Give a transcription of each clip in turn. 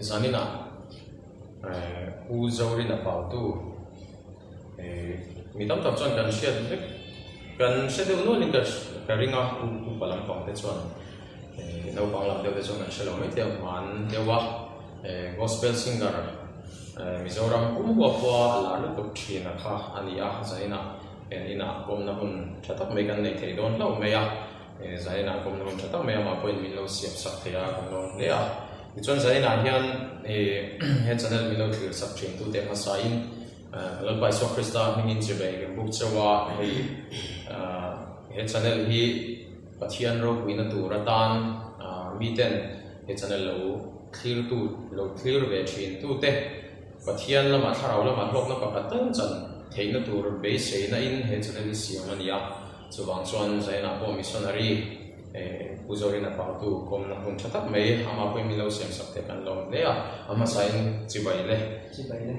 Zaninah Pu Zorina Pautu mi tam tak chuan kan hriat vek kan hre deuh nualin ka ka ring a upa lampang te chuan naupang lam deuh te chuan kan hre lo mai thei a hman deuh a gospel singer Mizoram pum huap pawha a lar lutuk thin a kha a ni a zaninah en inah pawmna hun tha tak mai kan nei thei dawn hlauh mai a. Zainah kawmna hun tha tak mai amah pawhin min lo siam sak thei a, kan lawm hle a. Tichuan Zainah hian he channel min lo thlir sak thin tute hmasain Lalpa Isua Krista hmingin chibai kan buk chauh a, hei he channel hi Pathian ropuina tur atan miten he channel lo thlirtu lo thlir ve thin tute Pathian lamah thlarau lamah hlawkna pakhat tal chan theihna tur beiseina in he channel hi siam a ni a. Chuvang chuan Zainah pawh missionary Pu Zorina Pautu kawmna hun tha tak mai amah pawhin min lo siam sak te kan lawm hle a, a hmasain chibai le. Chibai le.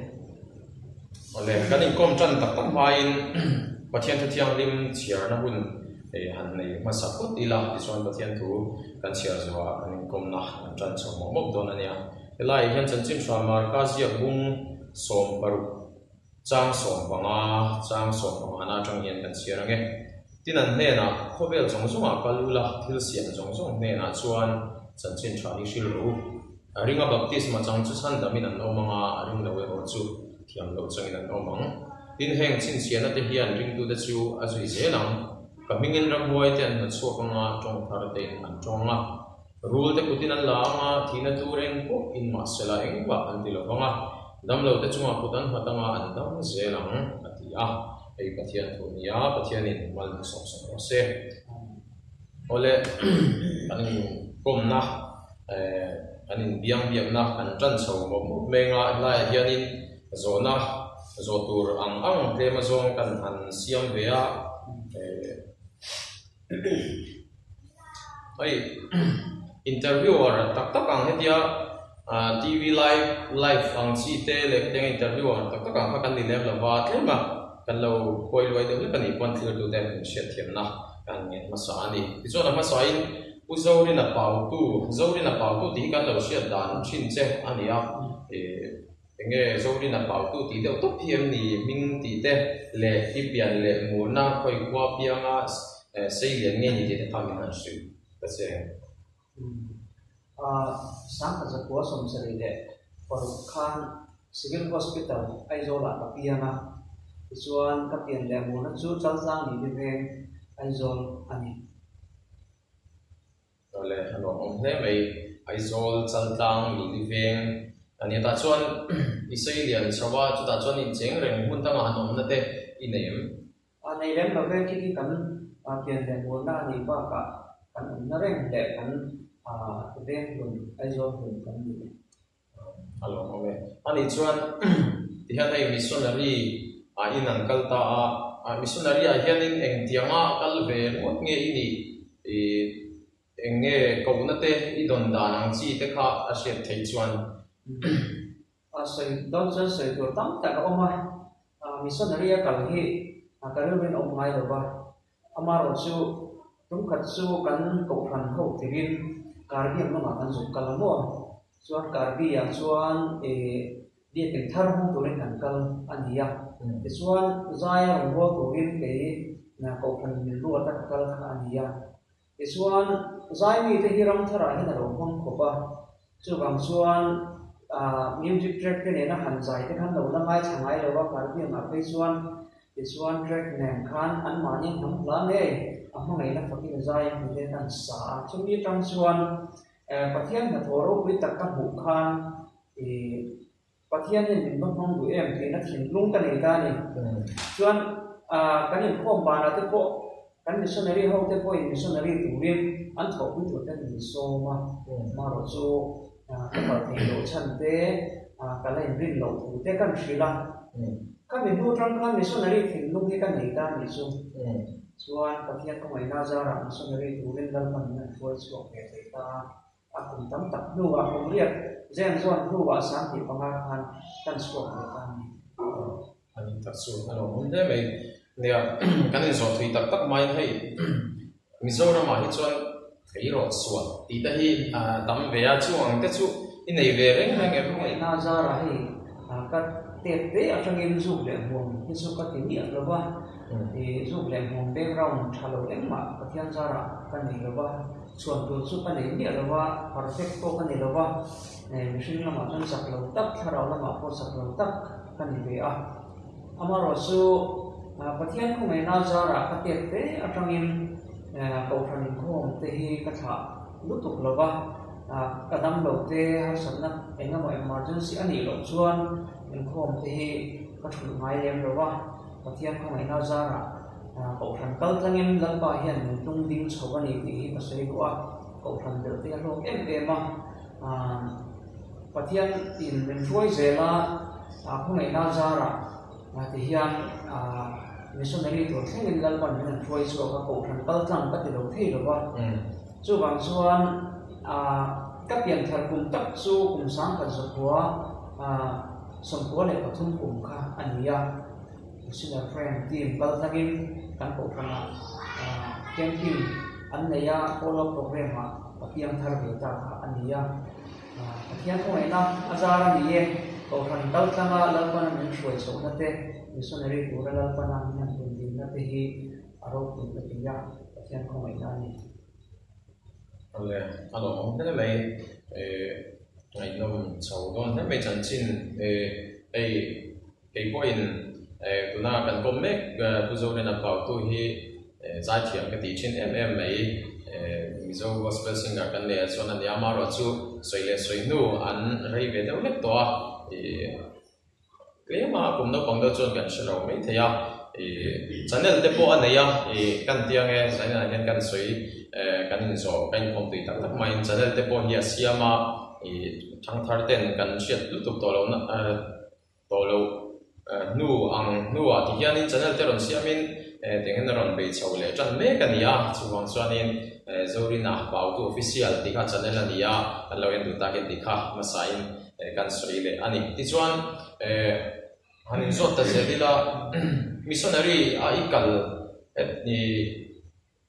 Awle, kan inkawm tan tak tak hmain Pathian thu thianghlim chhiarna hun han nei hmasa phawt ila tichuan Pathian thu kan chhiar zuah kan inkawmna kan tan chho mawp mawp dawn a nia. Helaiah hian chanchin hra Marka ziak bung 16. Chang 15, chang 15 na atang hian kan chhiar ang e. Tin an hnenah, Khawvel zawng zawngah kal ula, thil siam zawng zawng hnenah chuan chanchin tha hi hrilh rawh u. A ringa baptisma chang chu chhandamin an awm ang a, a ring lo erawh chu thiam loh changin an awm ang. Tin heng chhinchhiahna te hian ringtute chu a zui zel ang. Ka hmingin ramhuai te an hnawtchhuak ang a, tawng thar tein an tawng ang a. Rul te kutin an la ang a, thihna tur eng pawh in mahsela engmah an ti lo vang a, damlo te chungah kut an nghat anga an dam zel ang, a ti a. Hei Pathian thu a ni a, Pathianin mal min sawm sak rawh se. Awle, kan inkawmna, kan inbiang biakna kan tan chho mawp mawp meng a, helaiah hianin zawhna zawh tur ang ang tlem azawng kan han siam ve a. Hei interviewer tak tak ang hetia TV live live ang chi te leh hetiang interviewer tak tak ang kha kan ni lem lo va tlem a kan lo khawi luai deuh hlek a nih pawn thlir tute min hriatthiamna kan ngen hmasa a ni. Tichuan a hmasain Pu Zorina Pautu Zorina Pautu tih hi kan lo hriat dan thin che a ni a ih Enge Zorina Pautu tih deuh tawp hi em ni hming tih te leh i pian leh murna khawi khua pianga sei lian nge ni tih te kha min han hrilh ta che. Sangkhat zakua 76 khan Civil Hospital Aizawlah ka piang a, tichuan ka pian leh murna chu Chaltlang Nili Veng Aizawl a ni. Awle a nuam awm hle mai. Aizawl, Chaltlang, Lili Veng a nia tah chuan i sawi lian chho a, chutah chuan incheng reng hmun dangah an awmna te i nei em? A nei lem lo ve, khi khi kan pian leh mualna a nih bakah kan awmna reng leh kan veng hlun, Aizawl hlun kan ni e. A lawm awm e. Ani chuan tihian hei missionary ah in an kal ta a, ah missionary ah hianin engtianga kal ve ngawt nge i nih ih eng nge kohna te i dawn dan ang chi te kha a hriat theih chuan. A sawi dawn chuan sawi tur tam tak a awm a, missionary a kal hi ka rilru in a awm ngai lo va, Amaherawh chu tumkhat chu kan kohhran ho tirin Karbi ang lamah kan zuk kal a maw? Chuan Karbi-ah chuan ih biakin thar hmang turin kan kal a ni a. Tichuan Zaia rawn rual turin kei kohhran min ruat a ka kal kha a ni a. Tichuan Zai mite hi ram tharah hian a lo hmang khawp a. Chuvang chuan music track te nena han zai te khan lo la ngaithla ngai lo a, Karbi angah phei chuan Tichuan track nen khan anmahni hnam hla ngei a hmangaihna fakin zai a hmu te an sa a. Chumi atang chuan Pathian hnathawh ropui tak ka hmuh khan ih Pathian hian min va hmang duh em tihna thinlung ka nei ta a ni. Chuan kan inkhawm banah te pawh kan missionary ho te pawhin missionary turin an thawhpui tur te min sawm a. Amaherawh chu ka kal theih loh chhan te ka la inrin loh thu te kan hrilh a. Khami hnu atang khan missionary thinlung hi ka nei ta a nih chu. Chuan Pathian khawngaihna zarah missionary turin Lalpan min han hruai chhuak ve thei ta a. A kum tam tak hnuah kum riat zen zawn hnuah 25 khan kan chhuak ve ta a ni. A ni tak chu a lo awm hle mai. Nia, kan inzawh thui tak tak maiin hei Mizoramah hi chuan thei rawh sual tih te hi tam ve a, chu ang te chu. i nei ve reng reng em? Ngaihna zara hei ka tep te atangin zuk leh hmuam hi chu ka ti miah lo va, zuk leh hmuam background tha lo engmah Pathian zarah ka nei lo va, chhuan tur chu ka nei miah lo va, perfect pawh ka ni lo va, mihring lamah chuan chak lo tak, thlarau lamah pawh chak lo tak ka ni ve a. Amaherawhchu Pathian khawngaihna zarah ka tep te atangin Kohhran inkhawm te hi ka thlah lutuk lo va, ka dam lo te harsatna eng emaw emergency a nih loh chuan inkhawm te hi ka thulh ngai lem lo va, Pathian khawngaihna zarah Kohhran kal tlangin Lalpa hian min tlung ding chho a ni tih hi ka sawi duh a, Kohhran belh te a hlawk em em a. Pathian in min hruai zel a, khawngaihna zarah ti hian missionary tur thlengin Lalpan min han hruai chhuak a, kohhran kal tlang ka ti lo thei lo va. Chuvang chuan ka pianthar kum tak chu kum sangkhat zakhua 93 kum kha a ni a. Missioner Friend team kal tlangin kan kohhranah camping an nei a, follow up program ah ka piang thar ve ta kha a ni a. Pathian khawngaihna a zar a ni e, kohhran kal tlanga Lalpana min hruai chhohna te, missionary tura Lalpana min han tundinna te hi a ropui ka ti a, Pathian khawngaihna a ni. Awle, a lawmawm hle mai, ngaihnawm chho dawn hle mai chanchin hei. Kei pawhin tuna kan kawm mek Pu Zorina Pautu hi zaithiam ka tih thin em em mai. Mizo Gospel Singer kan nei ah chuan a nia, amaherawh chu sawi leh sawi hnu an rei ve deuh hlek tawh a, tlema kum naupang deuh chuan kan hre lo mai thei a, channel te pawh a nei a, kan tiang e zainah hian kan sawi kan inzawh kan inkhawm tui tak tak maiin channel te pawh hi a siam a, thangthar ten kan hriat lutuk tawh lohna. Tawh loh hnu ang hnuah ti hianin channel te rawn siamin tiangin a rawn bei chho leh tan mek a ni a, chuvang chuanin Zorina Pautu Official tih kha channel a ni a, kan lo en duh takin tih kha hmasain kan sawi leh a ni. Tichuan han inzawt ta zel ila missionary a i kal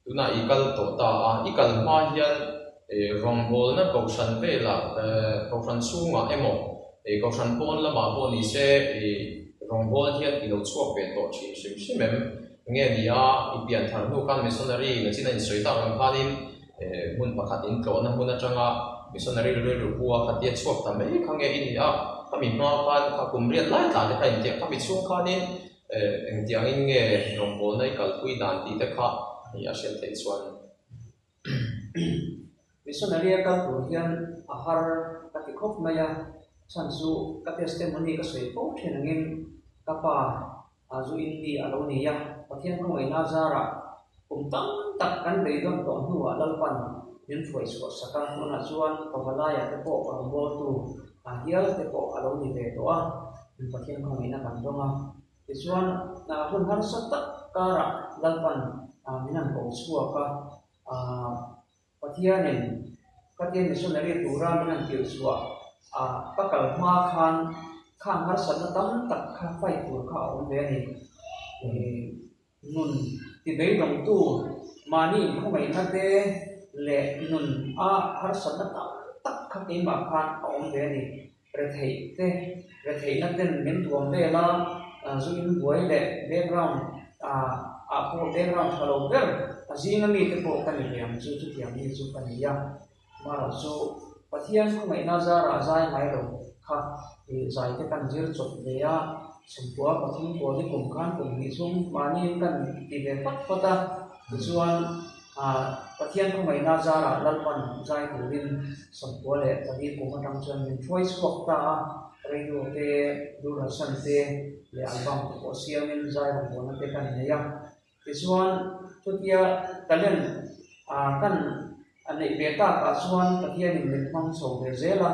Tunah i kal tawh ta a, i kal hma hian rawngbawlna kohhran velah kohhran chhungah emaw kohhran pawn lamah pawh ni se rawngbâwl hian i lo chhuak ve tawh thin hrim hrim em? Nge ni a, i pian thar hnu khan missionary nachin a insawi tak ang khanin hmun pakhat intlawhna hmun atanga missionary rilru pu a khatia chhuak ta mai kha nge i ni a, khami hma khan kha kum riat lai tla te kha intiang khami chhung khanin Engtiangin nge rawngbawlna i kalpui dan tih te kha i a hriat theih chuan. Missionary a kal tur hian a har ka ti khawp mai a, chhan chu ka testimony ka sawi fo thin angin ka pa zu in mi a lo ni a, Pathian khawngaihna zarah kum tam tak kan beidawn tawh hnuah Lalpan min hruai chhuah sak a, tunah chuan ka valaiah te pawh rawngbawltu A hial te pawh a lo ni ve tawh a, Pathian khawngaihna kan dawng a. Tichuan, hun harsa tak karah Lalpan min han ko chhuak a, Pathianin Khatia missionary tura min han tirh chhuah ka kal hma khan khang harsatna tam tak kha fight tur kha a awm ve a ni. Nun tibeidawngtu mahni inkhawngaihna te leh nun a harsatna tam tak kha keimah khan a awm ve a ni. Retheih te, retheihna ten min tuam vel a, zu in buai leh background ah pawh background tha lo ber a zinga mite pawh ka ni ve ang chu, chutiang mi chu ka ni a. Amaherawh chu Pathian khawngaihna zarah zai ngai lo kha zai te kan zir chawp ve a, chhungkua pathum pawl hi kum khan kum hnih chhung mahniin kan ti ve fat fat a, tichuan Pathian khawngaihna zarah Lalpan zai turin 94 kum atang chuan min hruai chhuak ta a, radio te, Doordarshan te leh album te pawh siamin zai rawngbawlna te kan nei a. Tichuan, chutia talent kan neih ve takah chuan Pathianin min hmang chho ve zel a.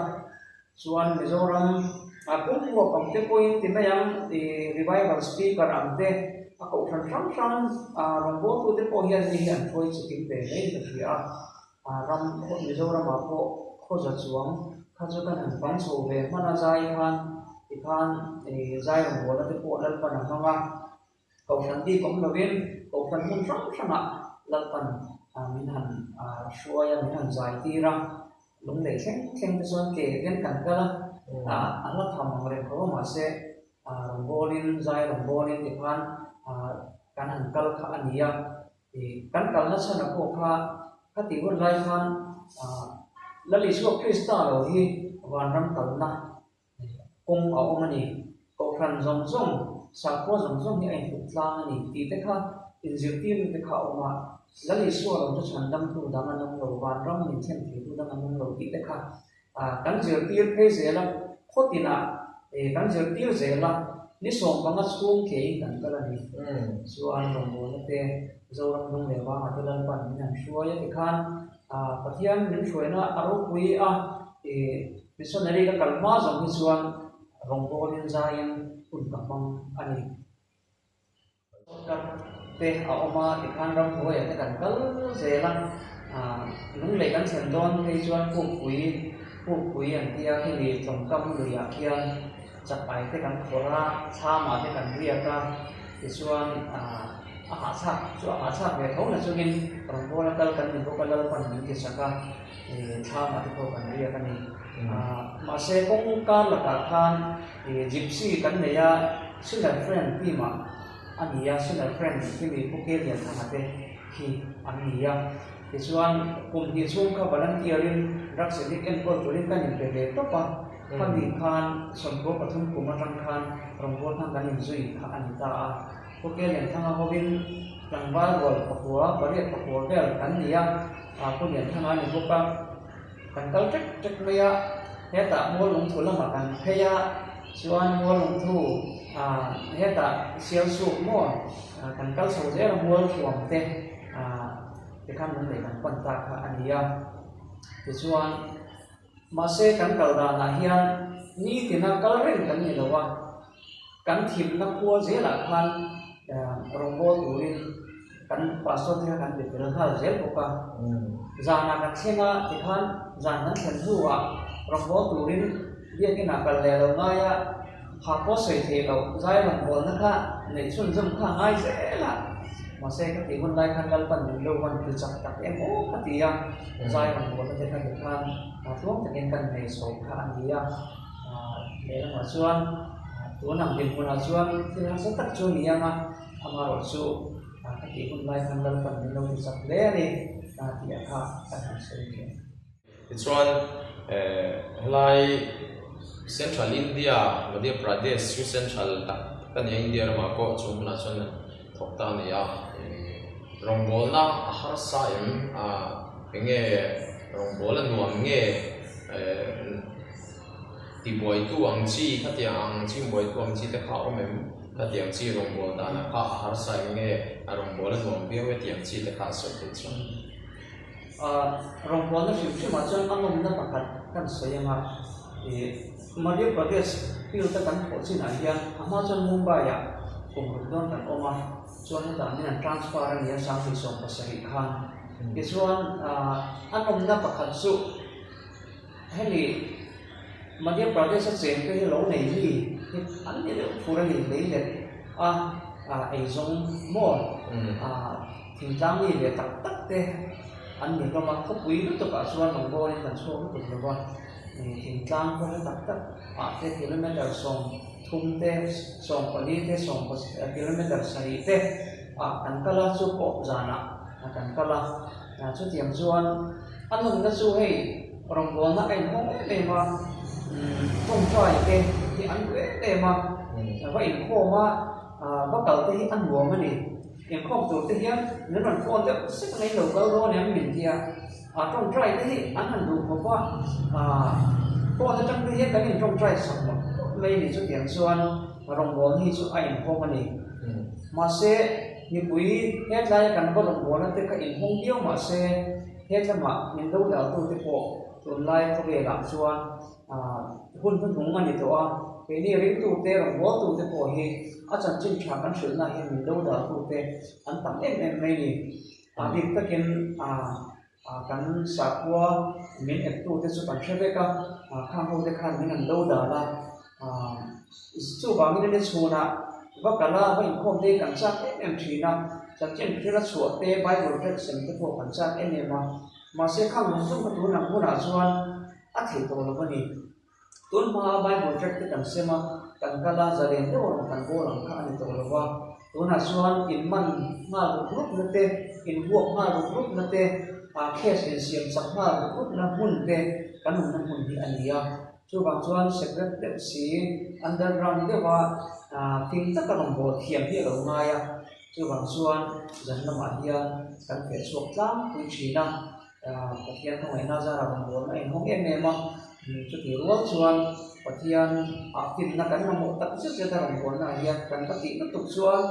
Chuan Mizoram pumruak ang te pawhin ti mai ang, revival speaker ang te, a kohhran hrang hrang rawngbawltute pawh hian mi hi an hruai chikim ve maiin ka hria a. Ram Mizoramah pawh khawza chuang kha chu kan han fang chho ve hman a zai khan tikhan zai rawngbawlna te pawh Lalpan a hmang a. Kohhran bik awm lovin kohhran hmun hrang hrangah Lalpan min han hruai a, min han zai tir a. Lunglei thleng thleng te chuan ke hian kan kal a, a hla tham ang reng tho a mahse rawngbawlin zai rawngbawlin tikhan kan han kal kha a ni a. Kan kalna chhan a pawh kha khatih hun lai khan Lal Isua Krista lo hi vanram kalna kawng a awm a ni. Kohhran zawng zawng, sakhua zawng zawng hi a intluk tlang a ni tih te kha inzirtirna te kha a awm a. Lal Isua lo chu chhandamtu dang an awm lo, vanram min thlen theitu dang an awm lo tih te kha kan zirtir phei zel a, khaw tinah kan zirtir zel a, ni 15 chhung keiin kan kal a ni. Chuan rawngbawlna te Zoram lung leh vangah te Lalpan min han hruai a tikhan Pathian min hruaina a ropui a, missionary ka kal hma zawng hi chuan rawngbawlin zaiin hun ka hmang a ni. Kar te a awm a, tikhan ramhnuaiah te kan kal zel a, lunglei kan thlen dawn phei chuan pukpui pukpui an tia khimi tlawngkam luiah khian chakai te kan khawrh a, thlamah te kan riak a, tichuan a hahthlak chu a hahthlak ve tho na chungin rawngbawla kal kan ni bawk a, Lalpan min ti chak a, thlamah te pawh kan riak a ni. Mahse kawng kar lakah khan gypsy kan nei a, Sinner Friend team ah a ni a, Sinner Friend khi mi Pu Ke Lianthanga te khi an ni a. Tichuan kum hnih chhung kha volunteer in drugs addict enkawl turin kan inpe ve tawp a, khami khan 13 kum atang khan rawngbâwl khan kan inzui kha a ni ta a. Pu Ke Lianthanga hovin tlangval rual pakua, pariat pakua vel kan ni a, Pu Lianthanga a ni bawk a. Kan kal ṭek ṭek mai a, hetah Muallungthu lamah kan phei a, chuan Muallungthu ah hetah Sialsuk maw kan kal chho zel a Mualthuam te ah tikhan Lunglei kan pan ta kha a ni a. Tichuan mahse kan kal danah hian nitina kal reng kan ni lo a, Kan thimna khua zelah khan rawngbâwl turin kan pastor te kha kan be fel nghal zel bawk a. Zanah kan thleng a, tikhan zan kan thlen hnuah rawngbâwl turin biakinah kal leh lo ngai a, ha pawh sawi theih loh zai rawngbâwlna kha neih chhunzawm kha a ngai zel a. Mahse ka tih hun lai khan Lalpan min lo van ti chak tak em aw ka ti a, zai rawngbâwlna te kha tikhan tluang takin kan nei chho kha a ni a. Lehlamah chuan tun ang dinhmunah chuan thil harsa tak chu a ni ang a, amaherawh chu ka tih hun lai khan Lalpan min lo ti chak hle a ni tih a kha kan han sawi ve. Tichuan helai Central India, Madhya Pradesh chu Central tak tak a ni a, India ramah pawh chung hmunah chuan thawk ta a ni a, rawngbawlna a harsa em? Enge rawngbawl a nuam nge? Tibuaitu ang chi khatiang ang chi buaitu ang chi te kha a awm em? Khatiang chi rawngbâwl danah kha a harsa eng nge a rawngbâwl a nuam viau e tiang chi te kha a sawi theih chuan. Rawngbâwlna hrim hrimah chuan a nawmna pakhat kan sawi ang a, Madhya Pradesh field a kan thawh chinah hian a hma chuan Mumbai-ah kum ruk dawn kan awm a, chuan hetah min an transfer a ni a 2017 khan. Tichuan a nawmna pakhat chu. Hemi Madhya Pradesh a cheng te hi lo nei mi hi an ni deuh fur a ni lei let a eizawng maw thingtlang mi ve tak tak te an ni hlawm a, khawpui lutuk ah chuan rawngbawlin kan chhuak lutuk lo va, thingtlang khaw hla tak tak ah te kilometer 30 te 14 te kilometer 7 te ah kan kal a chu pawh zanah kan kal a. Chutiang chuan a nunna chu hei rawngbawlna a inhawng em em a, tawngtai te hi an duh em em a, va inkhawm a, va kal te hi a nuam a ni. Inkhawm tur te hian min rawn phone deuh sek mai lo kal dawn em min tia, tawngtai te hi an han duh khawp a, phone atang te hian kan intawngtai sak mawlh mawlh mai a ni. Chutiang chuan rawngbawlna hi chu a inhawng a ni. Mahse. Mipui hetlaia kan va rawngbawlna te kha inhawng viau mah se, hetlama min do daltute pawh tunlai khawvelah chuan hun hnuhnung a ni tawh a, keini ringtute, rawngbawltute pawh hi a chanchin tha kan hrilhna hian min do daltute an tam em em mai ni. A bik takin kan sakhua min eptute chu kan hre vek a, khang hote khan min an do dal a. Chuvangin ni chhunah va kal a, va inkhawm te hi kan chak em em thin a, chanchin thil a chhuah te, Bible tract sem te pawh kan chak em em a. Mahse khang zawng zawng kha tun ang hunah chuan a theih tawh lo a ni. Tun hmaa Bible tract te kan sem a, kan kal a, zalen deuh ang kan bawl ang kha a ni tawh lo va. Tunah chuan in man nghal rup rup na te, in vuak nghal rup rup na te, case in siam chak nghal rup rup na hmun te kan awmna hmun hi a ni a. Chuvang chuan secret deuh si, underground deuha fing taka rawn bawl thiam hi a lo ngai a. Chuvang chuan zan lamah hian kan feh chhuak tlangpui thin a. Pathian khawngaihna zarah rawn bawl a inhawng em em a, chutih rual chuan Pathian ah finna kan mamawh tak zet zet a rawn bawlna ah hian kan va tih lutuk chuan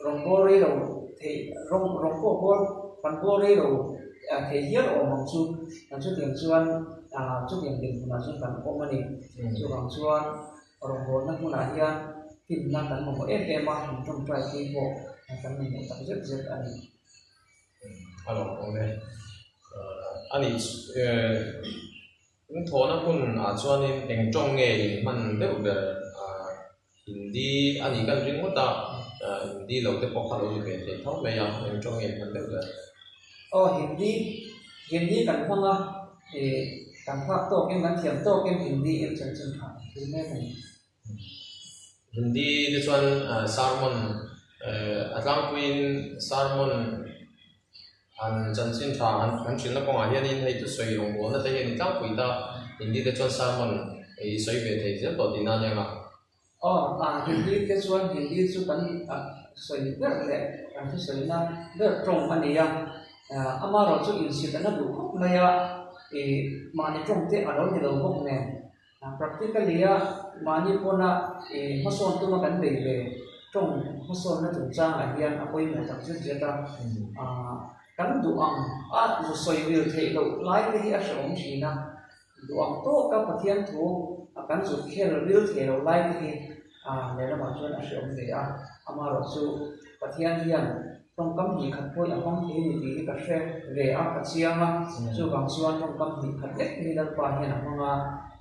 rawn bawl rei lo theih rawng rawng pawh bawl kan bawl rei lo thei hial awm ang chu chutiang chuan chutiang dinhmunah chuan kan awm a ni. Chuvang chuan rawngbawlna hmunah hian finna kan mamawh em em a, min tawngtai pui pawh kan mamawh tak zet zet a ni. A lo awm e. A nih in thawhna hmun ah chuanin eng tawng nge in hman deuh ber? Hindi a nih kan ring ngawt a, Hindi lo te pawh kha lo ni ve thei tho mai a, eng tawng nge in hman deuh ber? Aw Hindi, Hindi kan hmang a, ih kan phak tawkin kan thiam tawkin Hindi in chanchin tha kan thil mek a ni. Hindi te chuan sermon a tlangpuiin sermon han chanchin tha han han hrilhna kawngah hianin hei thusawi rawngbawlna te hi a ni tlangpui ta, Hindi te chuan sermon i sawi ve thei zel tawh tihna ania nga. Aw a Hindi te chuan Hindi chu kan sawi ber leh kan thusawina ber tawng a ni a, amaherawh chu insit a na duh khawp mai a, ih mahni tawng te a lo ni lo bawk nen. Practically a mahni pawna hmasawn tuma kan bei ve tawng hmasawnna chungchangah hian a pawimawh tak zet zet a. Kan duh ang a zu sawi vil theih loh lai te hi a hrehawm thin a, duh ang tawka Pathian thu kan zut khel vil thei loh lai te hi lehlamah chuan a hrehawm ve a. Amaherawhchu Pathian hian Tawngkam hnih khat pawhin a hmang thei a ni tih hi ka hre ve a, ka chiang a. Chuvang chuan tawngkam hnih khat lek te hi Lalpa hian a hmang a,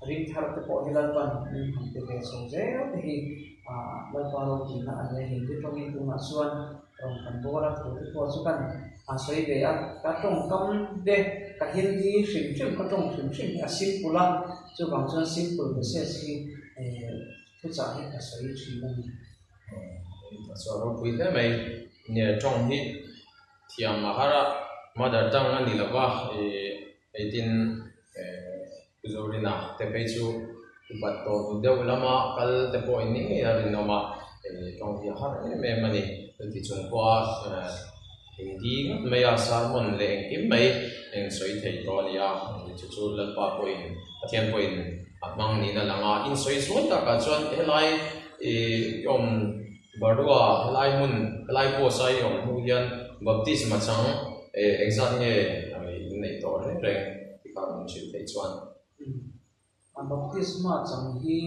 ring thar te pawh hi Lalpa'n min han pe ve chho zel te hi Lalpa ropuina a ni a. Hindi tawngin tunah chuan rawn kan bawl a, thu te pawh chu kan sawi ve a. Ka tawngkam te ka Hindi hrim hrim, ka tawng hrim hrim hi a simple a, chuvang chuan simple message hi thuchah hi ka sawi thin a ni. Chuan ropui hle mai nge tawng hi thiam a har a mother tongue a ni lo va ih eitin Pu Zorina te phei chu upat tawh hnu deuh lama kal te pawh in ni ngei a rinawm a ih tawng hi a har em em a ni chuti chung pawha Hindi ngawt mai a sermon leh engkim mai eng sawi thei tawh a ni a chu chu Lalpa pawhin Pathian pawhin a hmang niin a lang a insawi zual takah chuan helai ih i awm Barua helai hmun helai post a i awm hnu hian baptisma chang eh engzat nge in neih tawh reng reng ti kha min hrilh theih chuan. A baptisma chang hi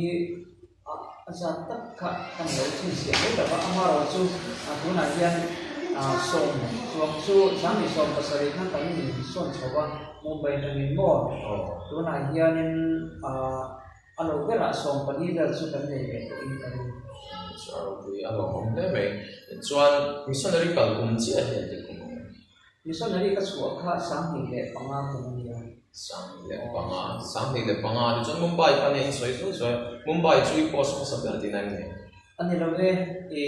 a zat tak kha kan lo chhinchhiah mai tak a, amaherawhchu tunah hian sawm chuang chu sangni 17 khan kan insawn chho a, Mumbai atangin maw tunah hianin a lo berah 14 vel chu kan nei ve tawhin ka ring. Chu a ropui a lawmawm hle mai. Chuan missionary kal kum chiah hi an ti kum ang em? Missionary ka chhuah kha 2005 kum a nia. 2005, 2005 tichuan Mumbai kha nia in sawi sawi sawi a, Mumbai chu i post hmasa ber tihna em ni? A ni lo e, i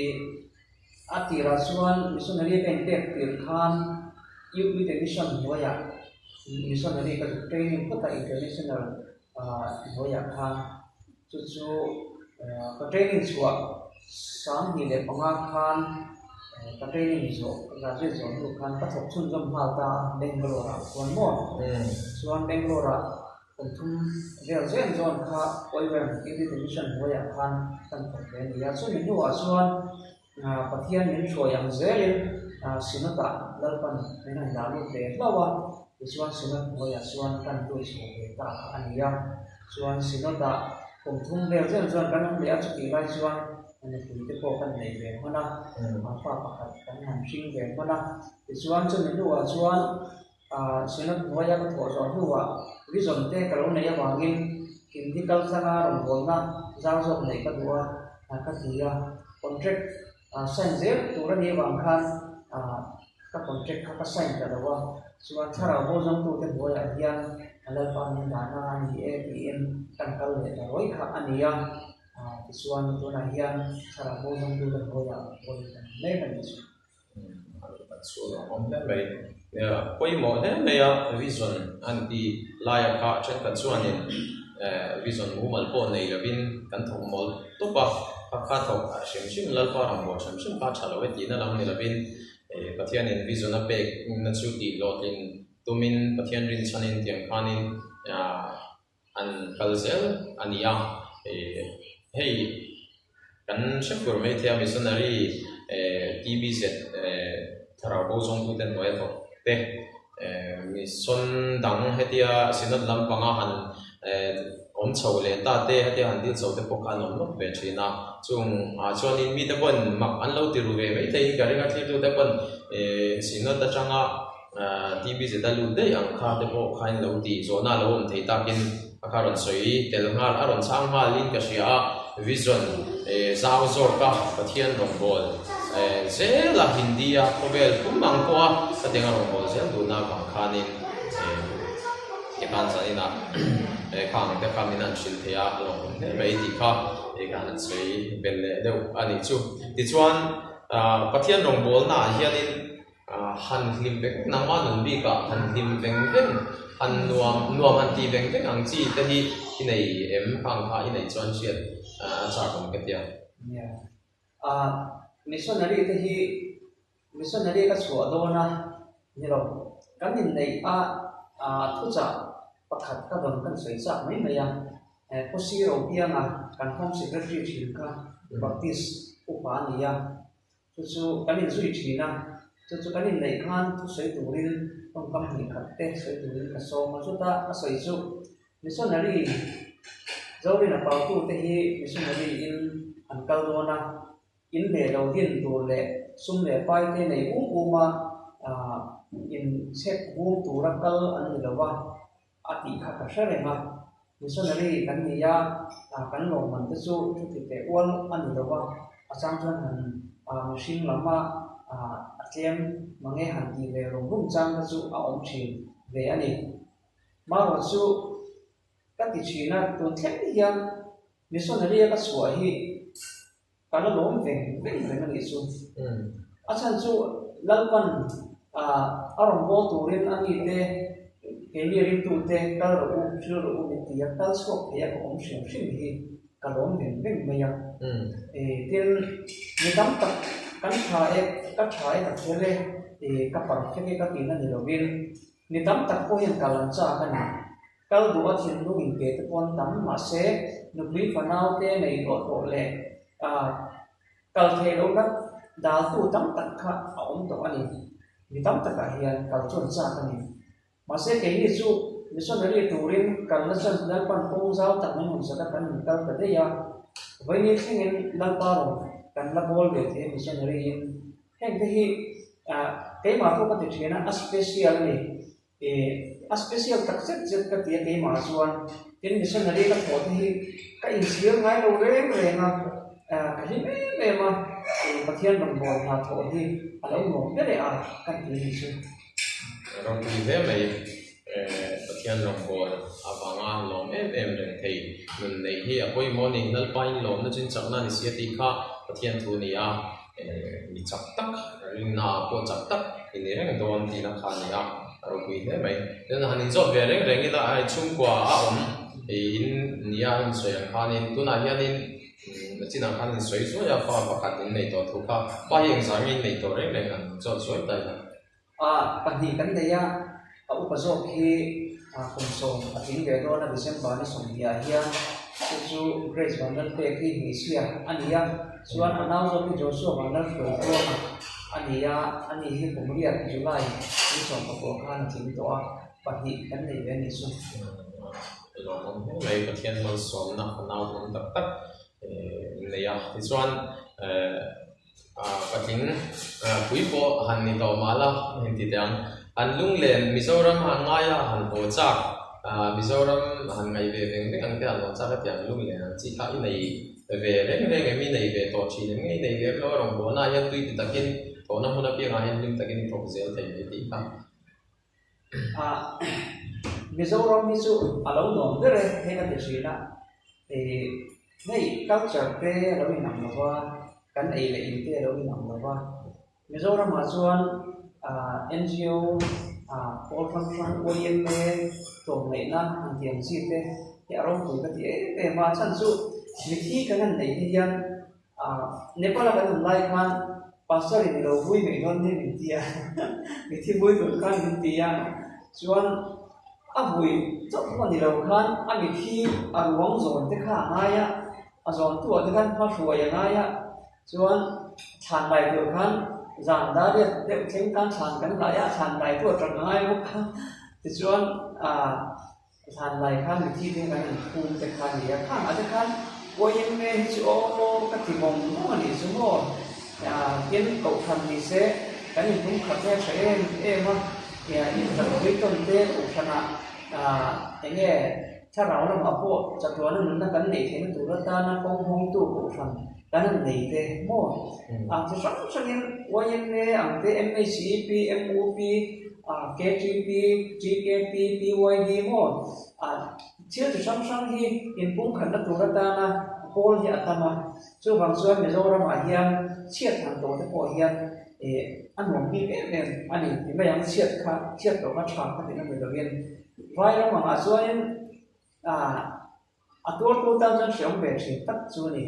a tirah chuan missionary ka inpek tir khan Youth with a Mission hnuaiah missionary ka zuk training phawt a international hnuaiah khan chu chu ka training chhuah 2005 khan ka training zawh graduate zawh hnu khan ka thawk chhunzawm nghal ta a Bangalore ah chuan maw chuan Bangalore ah kum thum vel zen zawn kha Oiwem Unity Mission hnuaiah khan kan thawk ve a ni a chumi hnuah chuan Pathian min hruai ang zelin Synod ah Lalpan min han dah lut ve hlauh a tichuan Synod hnuaiah chuan kan lut chho ve ta kha a ni a chuan Synod ah kum thum vel zen chuan kan awm leh a chutih lai chuan nupui te pawh kan nei ve hman a fa pakhat kan han hring ve hman a tichuan chumi hnuah chuan Synod hnuaia ka thawh zawh hnuah vision te ka lo neih avangin Hindi kaltlanga rawngbawlna zau zawk neih ka duh a ka ti a, contract sign zel tur a nih avang khan ka contract kha ka sign ta lo a. Chuan thlarau bo zawngtute hnuaiah hian a Lalpa min dahna a ni e tiin kan kal leh ta ruai kha a ni a. Tichuan tunah hian thlarau bo zawngtute hnuaiah vawi kan mek a nih chu. A chhun a awm hle mai. Nia, pawimawh hle mai a, vision an ti laia kha thenkhat chuanin vision mumal pawh nei lovin kan thawk mawl tawp a, kha kha thawk hrim hrim Lalpa rawngbâwl hrim hrim kha tha lo e tihna lam ni lovin Pathianin vision a pekna chu tih hlawhtlin tumin Pathian rinchhanin tiang khanin an kal zel a ni a, hei kan hre fur mai thei a missionary TBZ thlarau bo zawngtute hnuaia thawk te mission dang hetia synod lampanga han awm chho leh ta te hetia han dil chho te pawh kha an awm nawk ve thin a, chung ah chuanin mite pawn mak an lo ti ru ve mai theiin ka ring a thlirtute pawn synod atanga TB zeta lut daih ang kha te pawh kha in lo tih zawhna a lo awm thei takin a kha rawn sawi tel nghal a rawn chhang nghalin ka hria a, vision zau zawka Pathian rawngbâwl zela Hindi a khawvel pum ang pawha ka denga rawngbâwl zel duhna avang khanin tikhan zaninah kha ang te kha min han hrilh thei a, a lawmawm hle mai tih kha ka han sawi belh leh deuh a nih chu. Tichuan Pathian rawngbâwlnaah hianin Han hlim veng veng nangmah nun bikah han hlim veng veng, han nuam nuam han tih veng veng ang chi te hi i nei em khang kha i neih chuan hriat a chak awm ka tia. Nia. Missionary te hi missionary ka chhuah dawn a ni lo. Kan inneih a thuchah pakhat ka rawn kan sawi chak mai mai a. Pu Siro pianga kan Home Secretary thin kha Baptist upa a ni a. Chu chu kan inzui thin a, chu chu kan inneih khan thusawi turin tawngkam hnih khat te sawi turin ka sawm a, chuta a sawi chu missionary Zorina pautute hi missionary in an kal dawn a, in leh lo din tur leh sum leh pai te nei um um a, in chhek vum tura kal an ni lo va. A tih kha ka hre reng a, missionary kan ni a, kan lawmman te chu thu ti teh ual a ni lo va, a chang chuan han mihring lama a tlem mange han tih ve rum rum chang te chu a awm thin ve a ni. Marawh chu ka ti thin a, tun thleng hian missionary a ka chhuah hi Ka la lawm veng veng reng a nih chu. A chhan chu Lalpan a rawn bawl turin a mite, keini ringtute kal rawh u, hril rawh u min ti a, kal chhuak thei a ka awm hrim hrim hi ka lawm veng veng mai a. Tin, mi tam tak kan tha e, ka tha e ka fel e, ka perfect e ka tihna ni lovin mi tam tak pawh hian kal an chak a ni. Kal duh a thinlung in pe te pawn tam mahse nupui fanau te nei tawh tawh leh kal theih lohna daltu tam tak kha a awm tawh a ni. Mi tam takah hian kal chuan chak a ni. Mahse keini chu missionary turin kalna chuan Lalpan kawng zau tak min hawn sak a kan in kal ta daih a. Vawiin thlengin Lalpa rawn kan la bawl ve thei a missionary in. Heng te hi keimah pawh ka ti thin a, a special a ni. Ih, a special tak zet zet ka ti a keimah chuan tin missionary ka thawh te hi ka inchhir ngai lo reng reng a, ka hlim em em a, ih Pathian rawngbâwl hna thawh hi a lo nuam ber e a ka ti a ni chu. Ropui hle mai, Pathian rawngbâwl avanga lawm em em reng thei nun neih hi a pawimawh a ni, Lalpain lawmna chu inchakna a ni si a tih kha Pathian thu a ni a. Mi chak tak, rinna pawh chak tak i ni reng dawn tihna kha a ni a, a ropui hle mai. Tin, han inzawt ve reng reng ila hei chhungkua a awm in nia a insawi ang khanin tunah hianin a chinah khan insawi zuai a, fa pakhat in nei tawh thu kha pa hi engzah nge in nei tawh reng reng han zawt zuai ta ila. Pahnih kan nei a, a upa zawk hi kum sawm a tling ve dawn a, December ni sawmhnih ah hian chu chu Grace Vanlalpek hi hmeichhia a ni a, chuan a nau zawk hi Joshua Vanlalhruai Tluanga a ni a, ani hi kum riat July ni sawmpakua khan a tling tawh a, pahnih kan nei ve a nih chu. Lawmawm hle mai, Pathian malsawmna a nau awm tak tak nei a, tichuan. Patling pui pawh han ni tawh mah la heng ti teh ang. Han lunglen Mizoram han ngai a, han haw chak, Mizoram han ngaih ve veng veng ang te han haw chak a tiang lunglen ang chi kha i nei ve reng reng em, i nei ve tawh thin em nge i nei lem lo a rawn bawhna ah hian tui ti takin thawhna hmun apiangah hian hlim takin i thawk zel thei mai tih kha. Mizoram hi chu a lo nuam ber e hei ka ti thin a, hei culture te a lo inang lo va, kan ei leh in te a lo inang lo va, Mizoramah chuan NGO pawl hrang hrang YMA tlawmngaihna han tih ang chi te hi a ropui ka ti em em a, a chhan chu mithi kan han neih hi hian Nepal a kan awm lai khan Pastor in ilo vui mai dawn nia min ti a, mithi vui tur khan min ti a, chuan a vui chauh pawh ni lo khan a mithi a ruang zawn te kha a ngai a, a zawn tu ah te khan hma hruai a ngai a, chuan thlan lai tur khan zan dar riat deuh thleng khan thlan kan lai a, thlan lai tu a tang a ngai bawk a, tichuan ah. Zan lai khan mithi te kan han phum te kha a ni a, khang ah te khan YMA hi chu aw ka ti vawng vawng a nih chu maw? Tin kohhran ni se kan inpum khat te a tha em em a, inkalpui tawn te kohhran ah eng nge thlarau lamah pawh chatuana nunna kan neih theihna tur atana kawng hawngtu kohhran kan han nei te maw? Chi hrang hrangin YMA ang te MHEP, MUP, KTP, TKP, PYD maw thil chi hrang hrang hi inpumkhatna tur atana pawl hi a tam a, chuvang chuan Mizoramah hian chhiat han tawh te pawh hian a nuam bik em em a ni ti mai ang, chhiat kha chhiat tawh kha tha kha tihna ni lovin Vairam angah chuanin a tuartu tan chuan hreawm ve thin tak chu a ni.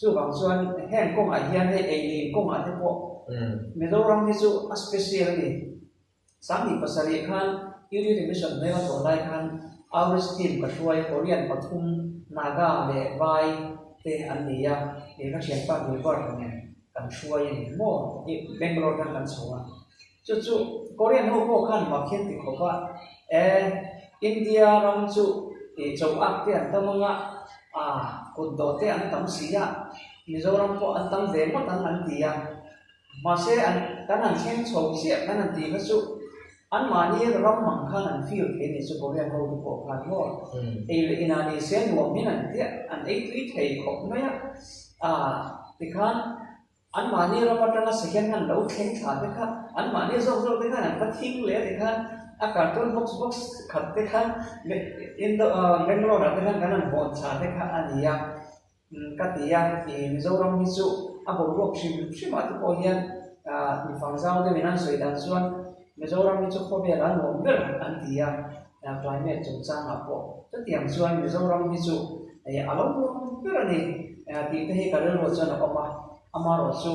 Chuvang chuan heng kawngah hian hei ei leh in kawngah te pawh Mizoram hi chu a special a ni. 2007 khan Unity Mission hnuaia tawh lai khan Outreach team ka hruai Korean pathum Naga leh Vai te an ni a, ka thianpa Gilbert nen kan hruai a ni maw Bangalore khan kan chho a. Chu chu Korean ho pawh khan mak hian ti khawp a, e India ram chu ih cho ak te an tam ang a, ah kut dawh te an tam si a, Mizoram pawh an tam ve ngawt ang an ti a. Mahse an kan han thleng chho chiah kan han tih kha chu anmahni ram ang khan an feel thei a ni chu Korean ho te pawh khan maw ei leh inah ni se nuam hian an tiah an ei tui thei khawp mai a, ah tikhan Anmahni ram atanga second hand lo thleng thla te kha, anmahni zawk zawk te khan an va thing leh a ti khan a carton box box khat te khan Indo Bangalore ah te khan kan han hawn thla te kha a ni a, ka ti a, ih Mizoram hi chu a boruak hrim hrim ah te pawh hian mi fang zau deuhin an sawi dan chuan Mizoram hi chu khawvel a nuam ber an ti a, climate chungchangah pawh chutiang chuan Mizoram hi chu a lo nuam ber a ni tih te hi ka rilruah chuan a awm a, amaherawh chu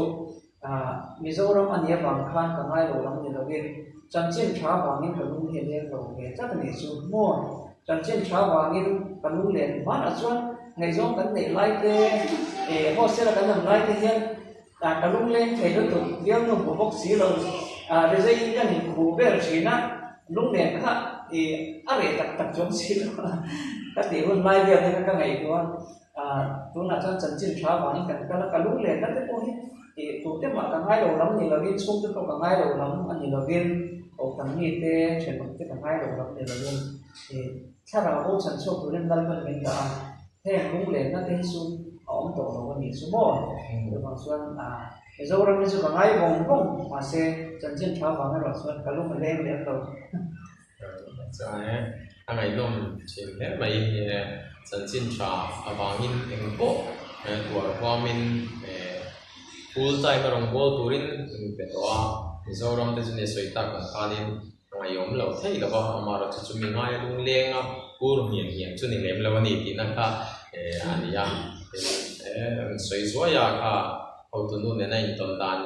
Mizoram a nih avang khan ka ngai lo lam ni lovin chanchin tha vangin ka lung hi a leng lo ve tlat a nih chu maw? Chanchin tha vangin ka lung len hmanah chuan ngaihzawng kan neih lai te, hostel a kan awm lai te hian Ka lung leng thei lutuk, bialnu hmu bawk si lo, rizaiin ka nin khuh vel thin a, lung nen kha i a reh tak tak chuang si lo a, ka tih hun lai vel te kha ka ngaihtuah a, tunah chuan chanchin tha vangin kan kal a, ka lung lenna te pawh hi i tute mah ka ngai lo lam ni lovin, chhungte pawh ka ngai lo lam a ni lovin, kohhran mite, thenawm te ka ngai lo lam ni lovin i thlarau bo chhan chhuak turin Lalpan min dah a. Heng lung lenna te hi chu a awm tawh lo a nih chu maw? Chuvang chuan Mizoram hi chu ka ngai vawng vawng, mahse chanchin tha vang erawh chuan ka lung a leng lem lo. Chuan a ngaihnawm thin hle mai, chanchin tha avangin eng pawh tuar huamin full time a rawn bawl turin min pe tawh a, Mizoram te chu ni sawi tak ang khanin Ngaiawm lo thei lo va, amaherawhchu chu mi ngaia lung lenga pur hniam hniam chu ni lem lo a ni tihna kha a ni a. Tin, sawi zuaia kha hotunu nena intawn dan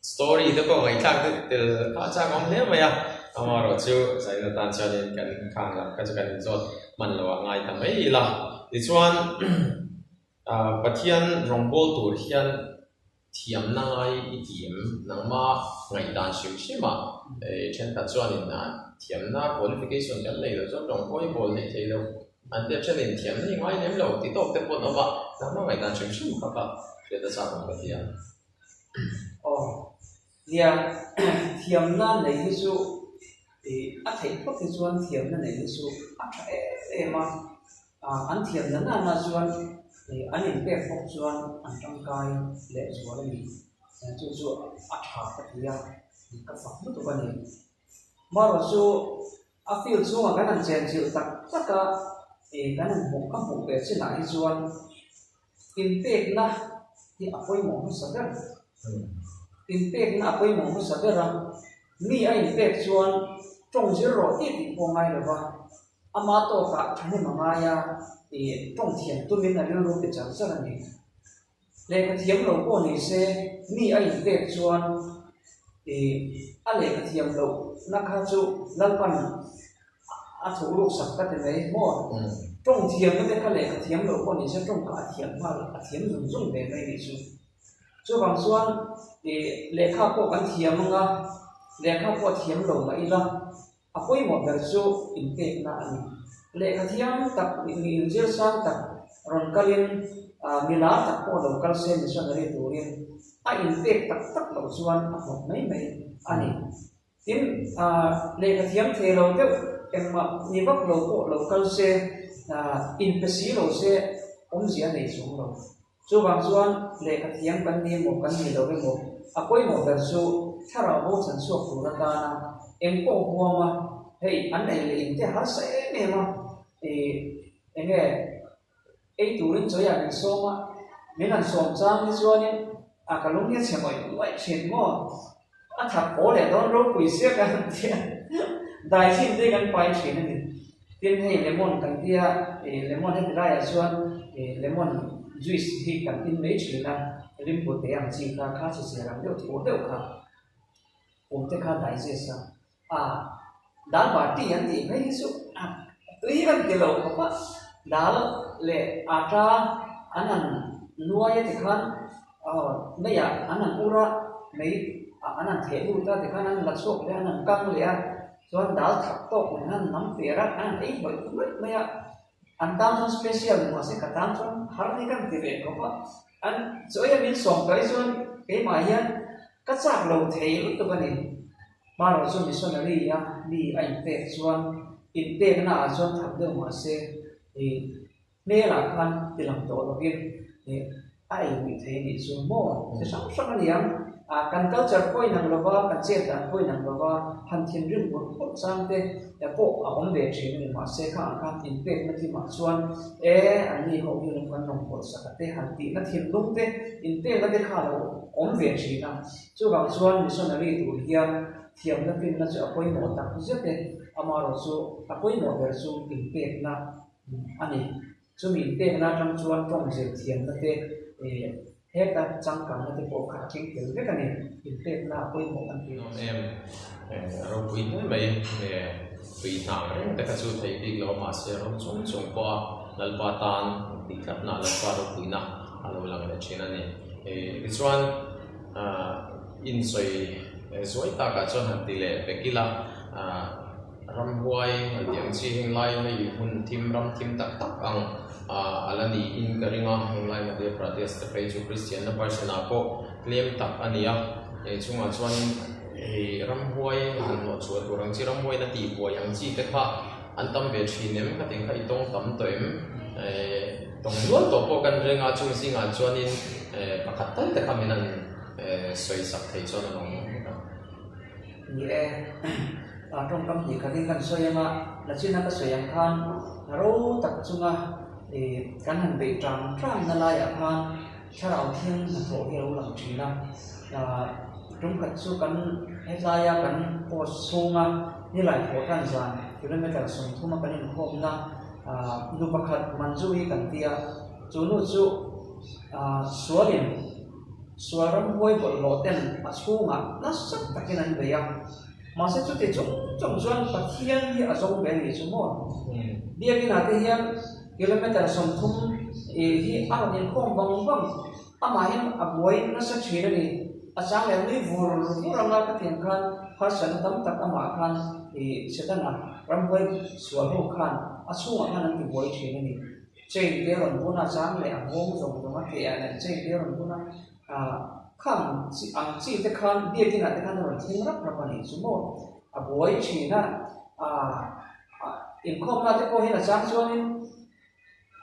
story te pawh ngaihthlak deuh tel kha a chak awm hle mai a, amaherawhchu zaina tan chuanin kan khang lam kha chu kan inzawt hman lo a ngai ta mai ila. Tichuan, Pathian rawngbâwl tur hian Thiamna ngai i ti em? Nangma ngaihdan hrim hrim a, thenkhat chuanin thiamna qualification kan nei lo chuan tawng pawh i bawl theih thei lo. An tia thenin thiamna i ngai lem lo ti tawk te pawh an awm a, nangma ngaihdan hrim hrim kha kha hriat a chak awm ka ti a. Aw, nia, thiamna nei hi chu a theih phawt hi chuan thiamna nei hi chu a tha em em a. An thiam na nana chuan an inpek bawk chuan an tangkai leh zual a ni. Chu chu a tha ka ti a, ka fak lutuk a ni. Marawh chu a field chhungah kan han chenchilh tak tak a, ih kan han hmuh ka hmuh ve chinah hi chuan inpekna hi a pawimawh hmasa ber. Inpekna a pawimawh hmasa ber a, mi a inpek chuan tawng zir rawh tih tih pawh ngai lo va, ama tawkah thahnem a ngai a, ih tawng thiam tumin a rilru pe char char a ni. Lehkha thiam lo pawh ni se, mi a inpek chuan ih a lehkha thiam loh na kha chu Lalpan a thuh ruk sak ka ti mai maw? Tawng thiamna te kha lehkha thiam lo pawh ni se tawng kha a thiam nghal, a thiam zung zung ve mai nih chu. Chuvang chuan ih lehkha pawh kan thiam anga lehkha pawh thiam lo mah ila, A pawimawh ber chu inpekna a ni. Lehkha thiam tak mi inzir sang tak rawn kalin milar tak pawh lo kal se missionary turin a inpek tak tak loh chuan a hnawt mai mai a ni. Tin, lehkha thiam thei lo deuh engmah ni vak lo pawh lo kal se, inpe si lo se awmzia nei chung lo. Chuvang chuan lehkha thiam kan ni emaw kan ni lo emaw a pawimawh ber chu thlarau bo chan chhuak tur atana eng pawh huam a, hei an ei leh in te harsa em em a, ih eng nge ei turin chawi ah min sawm a, min han sawm chang hi chuanin a ka lung hi a chhe ngawih ngawih thin maw, a that haw leh dawn ropui sia kan han ti a, dai chin te kan pai thin a ni. Tin hei lemon kan tia ih lemon heti laiah chuan ih lemon juice hi kan in mai thin a, limbu te ang chi kha kha chi chhe rang deuh thur deuh kha pum te kha digest a, ah dal party an tih mai hi chu tui kan ti lo khawp a, dal leh ata an han nuai a tikhan aw meiah an han ur a, mei an han theh lut a tikhan an la chhuak leh a an han kang leh a. Chuan dal thak tawk nen han nam per a, an han ei hlawih hlawih mai a, an tan chuan special ni mahse ka tan chuan har hi kan ti ve khawp a, an chaw ei a min sawm kai chuan keimah hian ka chak lo thei lutuk a ni. Hmarawh chu missionary a mi a inpek chuan inpekna ah chuan thak deuh mahse ih hmelah khan ti lang tawh lovin ih a ei luih thei anih chu maw? Chi hrang hrang a ni ang. Ah, kan culture pawh inang lova, kan chet dan pawh inang lova, han thinrim bur bur chang te pawh a awm ve thin a ni. Mahse kha ang khan inpekna thimah chuan e, an ni ho hi lawm kan rawn pawlhsak a te han tihna thinlung te, inpekna te kha a lo awm ve thin a. Chuvang chuan missionary tur hian thiamna finna chu a pawimawh tak zet e. Amaherawhchu a pawimawh ber chu inpekna a ni. Chumi inpekna atang chuan tawng zir thiamna te eh heta changkanna te pawh kha a thleng tel vek a ni, inpekna a pawimawh kan tih. Nuam em eh a ropui hle mai eh tui hnang reng te kha chu theih bik lo mahse ram chung chung pawha Lalpa tan tih tlatna Lalpa ropuina a lo lang leh thin a ni. Eh tichuan ah insawi zuai takah chuan han ti leh vek ila ah. Ramhuai an tih ang chi heng lai hei hmun thim ram thim tak tak ang a la niin ka ring a, heng lai Madhya Pradesh te phei chu Christian na person ah pawh tlem tak a ni a, hei chungah chuanin hei ramhuai han hnawh chhuah tur ang chi ramhuai na tih buai ang chi te kha an tam ve thin em khatin kha i tawng tam tawh em eh tawng nual tawh pawh kan reng a chung zingah chuanin eh pakhat tal te kha min han eh sawi sak thei chuan a lawm ang. Ni e, tawngkam hnih khatin kan sawi ang a, nachina ka sawi ang khan ro tak chunga kan han beih tang tang na laiah khan thlarau thiang hnathawh hi a lo lang thin a. Tumkhat chu kan hetlaia kan post chhunga nilai thawh tan zan kilometer 30 a kan inkhawmna nu pakhat Manju hi kan ti a, chu nu chu sualin Sual ramhuai bawlhhlawh ten a chhungah nasa takin an bei a, mahse chuti chung chung chuan Pathian hi a zawng ve a nih chu maw? Biakinah te hian kilometer 30 hi a rawn inkhawm vang vang, amah hian a buai nasa thin a ni. A chang leh nui vur vur anga ka tiang khan harsatna tam tak amah khan Setana ramhuai sual ho khan a chhungah khan an ti buai thin a ni. Chain te a rawn bun a, chang leh a nghawng zawng zawng a keh ah nen chain te a rawn bun a, ah khang chi ang chi te khan biakin ah te khan a rawn thleng rap rap a nih chu maw, a buai thin a, ah inkhawmna te pawh hian a chang chuanin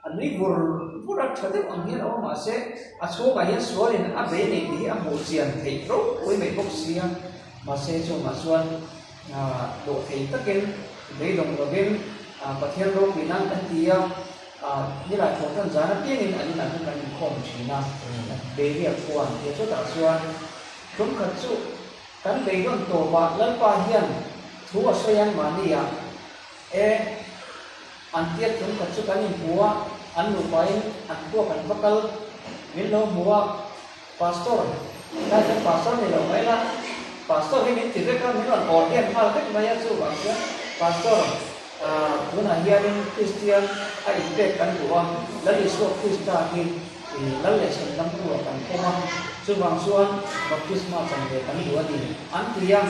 a nui vur vur a, tha deuh ang hian a awm mahse a chhungah hian sualin a bei nei tih hi a hmuh chian theih ropui mai bawk sia, mahse chungah chuan. Dawhthei takin beidawng lovin Pathian ropui nan kan ti a, nilai thawh tan zan apiangin an inah hian kan inkhawm thin a, Beria khuan tia chutah chuan tumkhat chu kan beidawn tawpah Lalpa hian thu a sawi an mahniah e an tia tumkhat chu kan inhmu a, an nupain an khua kan va kal min lo hmu a. Pastor, Tlai chuan Pastor ni lo mai la, Pastor hi min ti vek a, min rawn awr hian nghal vek mai a, chuvang chuan Pastor, ah tunah hianin Kristian a inpek kan duh a, Lal Isua Krista hi Lal leh Chhandamtu ah kan pawm a, chuvang chuan Baptisma chan ve kan duh a ni, an ti a,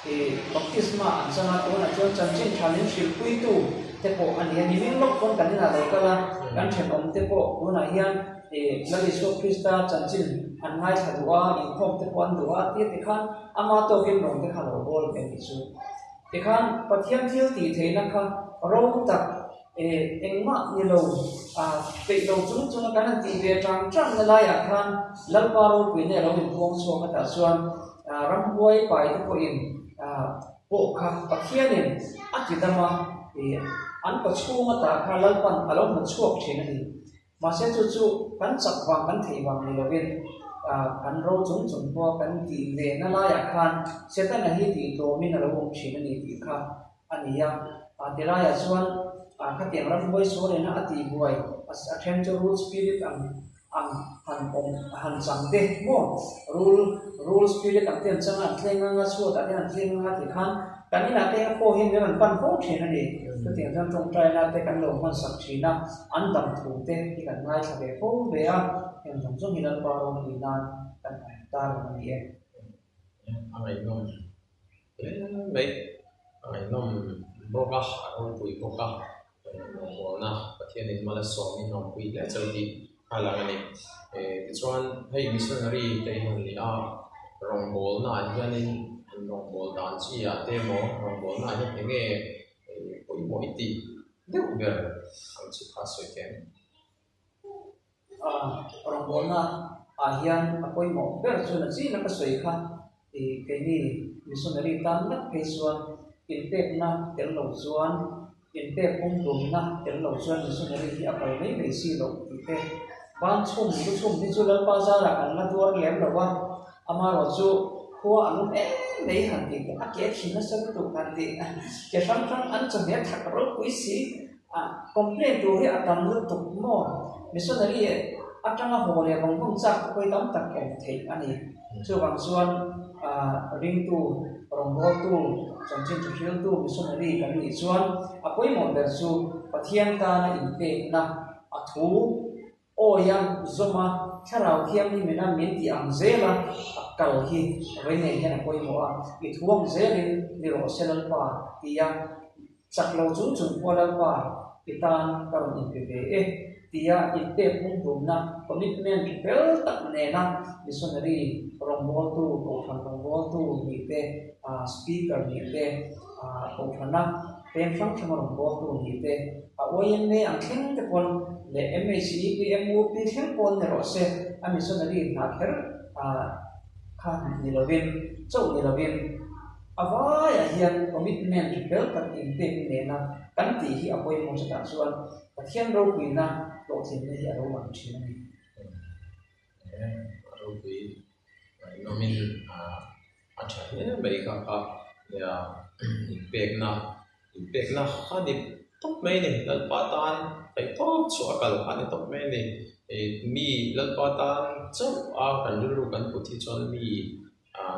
i Baptisma an chang a, tunah chuan chanchin tha min hrilhpuitu te pawh a ni a, nimin lawk pawn kan inah lo kal a, kan thenawm te pawh tunah hian I Lal Isua Krista chanchin an ngaithla duh a, inkhawm te pawh an duh a tia tikhan ama tawkin rawng te kha lo bawl ve tih chu. Tikhan Pathian thil tih theihna kha ro tak engmah ni lo peih lo chung chunga kan han tih ve tang tang na laiah khan Lalpa ropuina a lo inpuang chhuak a tah chuan ramhuai pai te pawhin pawh kha Pathianin a ti dam a, an pachhunga tah kha Lalpan a lo hmu chhuak thin a ni. Mahse chu chu kan chak vang kan theih vang ni lovin kan ro chung chung pawh kan tih ve na laiah khan Setana hi tih tlawmin a lo awm thin a ni tih kha a ni a. Ti laiah chuan khatiang ramhuai sualena a tih buai a then chu rul spirit ang ang han awm han chang te maw rul rul spirit ang te an chang a an thleng anga chhuatah te an thleng anga tih khan Kan inah te pawh hian min rawn pan fo thin a ni. Chutiang chuan tawngtaina te kan lo hmansak thin a, an dam thu te hi kan ngaithla ve fo ve a, heng zawng zawng hi Lalpa ropui nan kan han tar reng a ni e. A ngaihnawm hle mai, a ngaihnawm bawk a, a ropui bawk a, rawngbawlna Pathianin mal a sawmin a awmpui hle chauh tih a lang a ni. Tichuan hei missionary te in han ni a, rawngbawlna ah hianin an rawngbâwl dan chi ah te emaw rawngbawlna ah hian eng nge pawimawh i tih deuh ber ang chi kha a sawi thei ang. Rawngbawlna ah hian a pawimawh ber chu na chin a ka sawi kha keini missionary tan ngat phei chuan inpekna tel lo chuan Inpek pumhlumna tel lo chuan missionary hi a kal mai mai si loh tih te, ban chhum lu chhum hi chu Lalpa zarah kan la tuar lem lo a, amaherawh chu khua a lum em mai han tih te a ke thin nasa lutuk han tih ke hrang hrang an chawhmeh thak ropui si a complain tur hi a tam lutuk maw missionary atanga haw leh vawng vawng chak te pawh hi tam tak awm theih a ni. Chuvang chuan ringtu, rawngbawltu, chanchin thuhriltu, missionary kan nih chuan a pawimawh ber chu Pathian tana inpekna, a thu awia zawma thlarau thianghlimina min tih ang zela a kal hi rei nei hian a pawimawh a, i thu ang zelin ni rawh se Lalpa tia Chak lo chung chung pawh Lalpa i tan ka rawn inpe ve e tia inpek pumhlumna, commitment, fel tak nena missionary rawngbawltu, kohhran rawngbawltu nih te, speaker nih te, kohhrana peng hrang hranga rawngbawltu nih te, a YMA ang thleng te pawn leh MHEP, MUP thleng pawn ni rawh se, a missionary hna kher kha ni lovin, chauh ni lovin, A vaiah hian commitment fel tak inpek nena kan tih hi a pawimawh chutah chuan Pathian ropuina hlawhtlinna hi a lo lang thin a ni. A ropui ngaihnawmin a tha hle mai kha kha nia inpekna inpekna kha ni tawp mai a ni Lalpa tan theihtawp chhuah a kal kha ni tawp mai a ni. Mi Lalpa tan chauh a kan rilru kan put hi chuan mi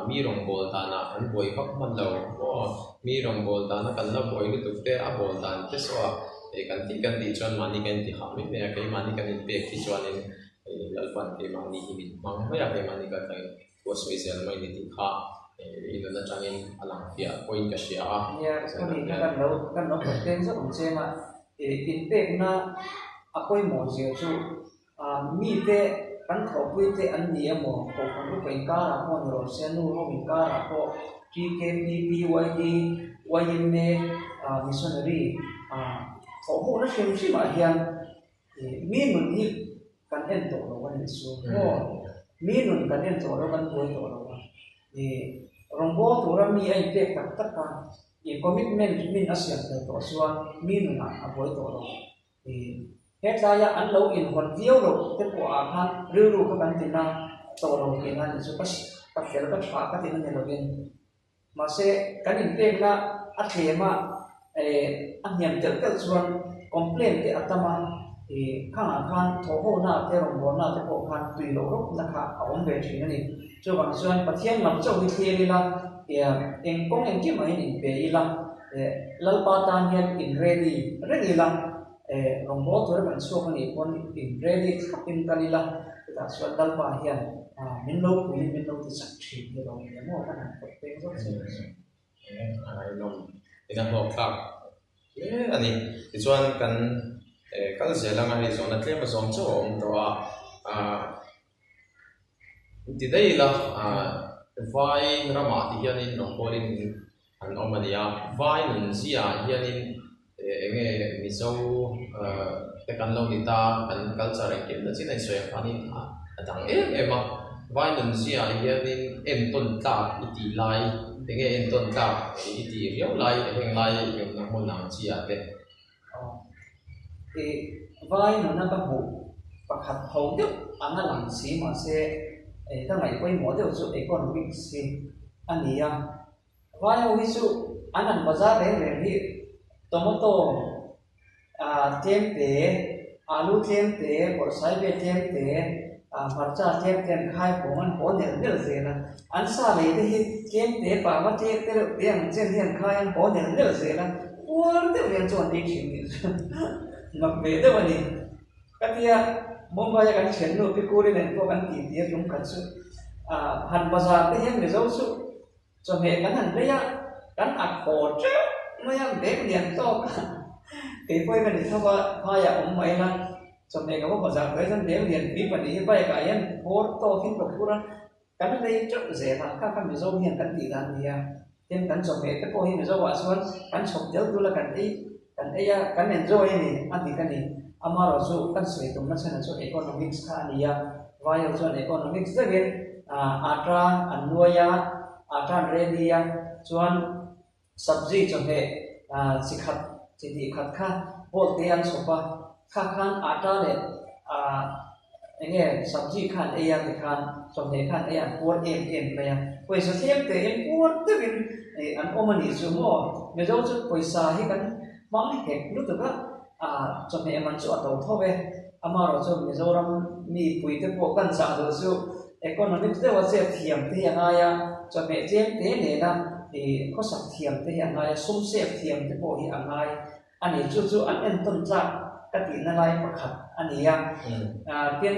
Mi rawngbâwl dânah kan buai vak hman lo maw? Mi rawngbâwl dâna kan la buai lutuk te, a bâwl dan te saw a hei kan tih kan tih chuan mahni kan inti hah mai mai a, keimahni kan inpek hi chuanin hei Lalpan keimahni hi min hmang mai a, keimahni kal tlangin thu a sawi zel mai ni tih kha i nun atangin a lang fiah pawhin ka hria a. Nia, ka ni kha kan lo kan lo pawt peng zawk ang che ma, inpekna a pawimawh zia chu Mite kan thawhpui te an ni emaw, Kohhran upa inkarah pawh ni rawh se, nu ho inkarah pawh TKP, PYD, YMA, Missionary thawhhawhna hrim hrimah hian mi nun hi kan en tawh lo a nih chu maw? Mi nun kan en tawh lo, kan buai tawh lo a. Rawngbâwl tura mi a inpek tak tak a, i commitment min a siam fel tawh chuan mi nunah a buai tawh lo. I hetlaia an lo inhawn viau loh te pawh ah khan rilru kha kan tina tawh lo tihna ni chu ka ka fel ka tha ka tina ni lovin. Mahse kan inpekna a tlem a, a hniam telh telh chuan complaint te a tam a, i khangah khan thawhhona te rawngbawlna te pawh khan tui loh rawpna kha a awm ve thin a ni. Chuvang chuan Pathian lam chauh hi thlir ila, eng kawng engkim angin inpe ila, Lalpa tan hian in ready reng ila, rawngbâwl tura kan chhuak a nih pawn in ready thlapin kal ila, chutah chuan Lalpa hian min lo puiin min lo ti chak thin hi lo ni emaw kan han pawt peng zawk zawk chu. A ngaihnawm in a hlawk thlak hle a ni. Tichuan kan kal zel anga hei zawhna tlem a zawm chauh a awm tawh a. Ti daih ila vai ramah ti hianin rawngbawlin an awm a ni a, vai nun ziaah hianin eng nge Mizo te kan lo ni ta, kan culture engkim na chin a insawi ang khanin a dang em em a, vai nun ziaah hianin entawn tlak i tih lai, eng nge entawn tlak i tih riau lai heng lai awmna hmun ang chiah te. I vai nuna ka hmuh pakhat ho deuh ang a lang si mahse ka ngaih pawimawh deuh chu economics hi a ni a. Vai ho hi chu an an bazar reng reng hi tomato tlem te, alu tlem te, bawrhsai ve tlem te, hmarcha tlem te an khai pawng an haw nelh nelh zel a. An sa lei te hi tlem te pava tlem te reuh te ang chen hi an khai an haw nelh nelh zel a. Puar deuh hian chuan ei thin nih chu mak ve deuh a ni. Ka tia Mumbai a kan thiannu Pi Kuri nen pawh kan tih tir tum khat chu han bazar te hian Mizo chu chawhmeh kan han lei a, kan ak haw teuh mai a, bag lian tawk a, kei pawhin ka ni tho a, phaiah awm mai la, chawhmeh ka va bazar tawh hi chuan bag lian pui pahnih hi bike ah hian bawr tawkin ka phur a. Kan lei teuh zel a, kha kha Mizo hian kan tih dan a ni a, tin kan chawhmeh te pawh hi Mizo ah chuan kan chhawp tel tul a kan ei kan ei a, kan enjoy a ni a dik a ni. Amaherawh chu kan sawi tumna chhan chu economics kha a ni a, vai ho chuan economics deuhin ata an nuai a, ata an ready a, chuan sabzi chawhmeh chi khat chi hnih khat kha bowl te an chhawp a, kha khan ata leh eng nge sabzi kha an ei a tikhan chawhmeh kha an ei a an puar em em mai a, pawisa thlem te in puar deuhin an awm a nih chu maw, Mizo chu pawisa hi kan hmang hek lutuk a, chawhmeh man chu a to tho e, amaherawh chu Mizoram mi puite pawh kan chah duh chu economics deuha chet thiam te hi a ngai a, chawhmeh tlem te nena ih khawsak thiam te hi a ngai a, sum sep thiam te pawh hi a ngai a ni. Chu chu an entawn tlak ka tihna lai pakhat a ni a, tin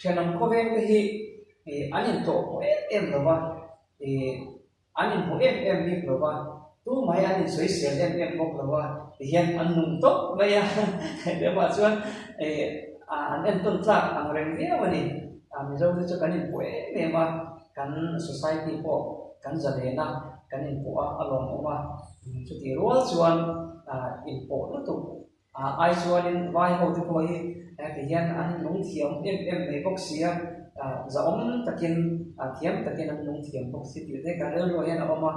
thenawm khawveng te hi ih an intawh pawh em em lo va, ih An inhmu em em bik lo va, tumah hi an insawisel em em bawk lo va, tihian an nung tawp mai a, hetiangah chuan an entawn tlak ang reng viau a ni. Mizo te chu kan inpawh em em a, kan society pawh kan zalen a, kan inpawh a, a lawmawm a, chutih rual chuan inpawh lutuk Ai chuanin vai ho te pawh hi ti hian an nung thiam em em mai bawk si a, zahawm takin thiam takin an nung thiam bawk si tih te kan rilruah hian a awm a.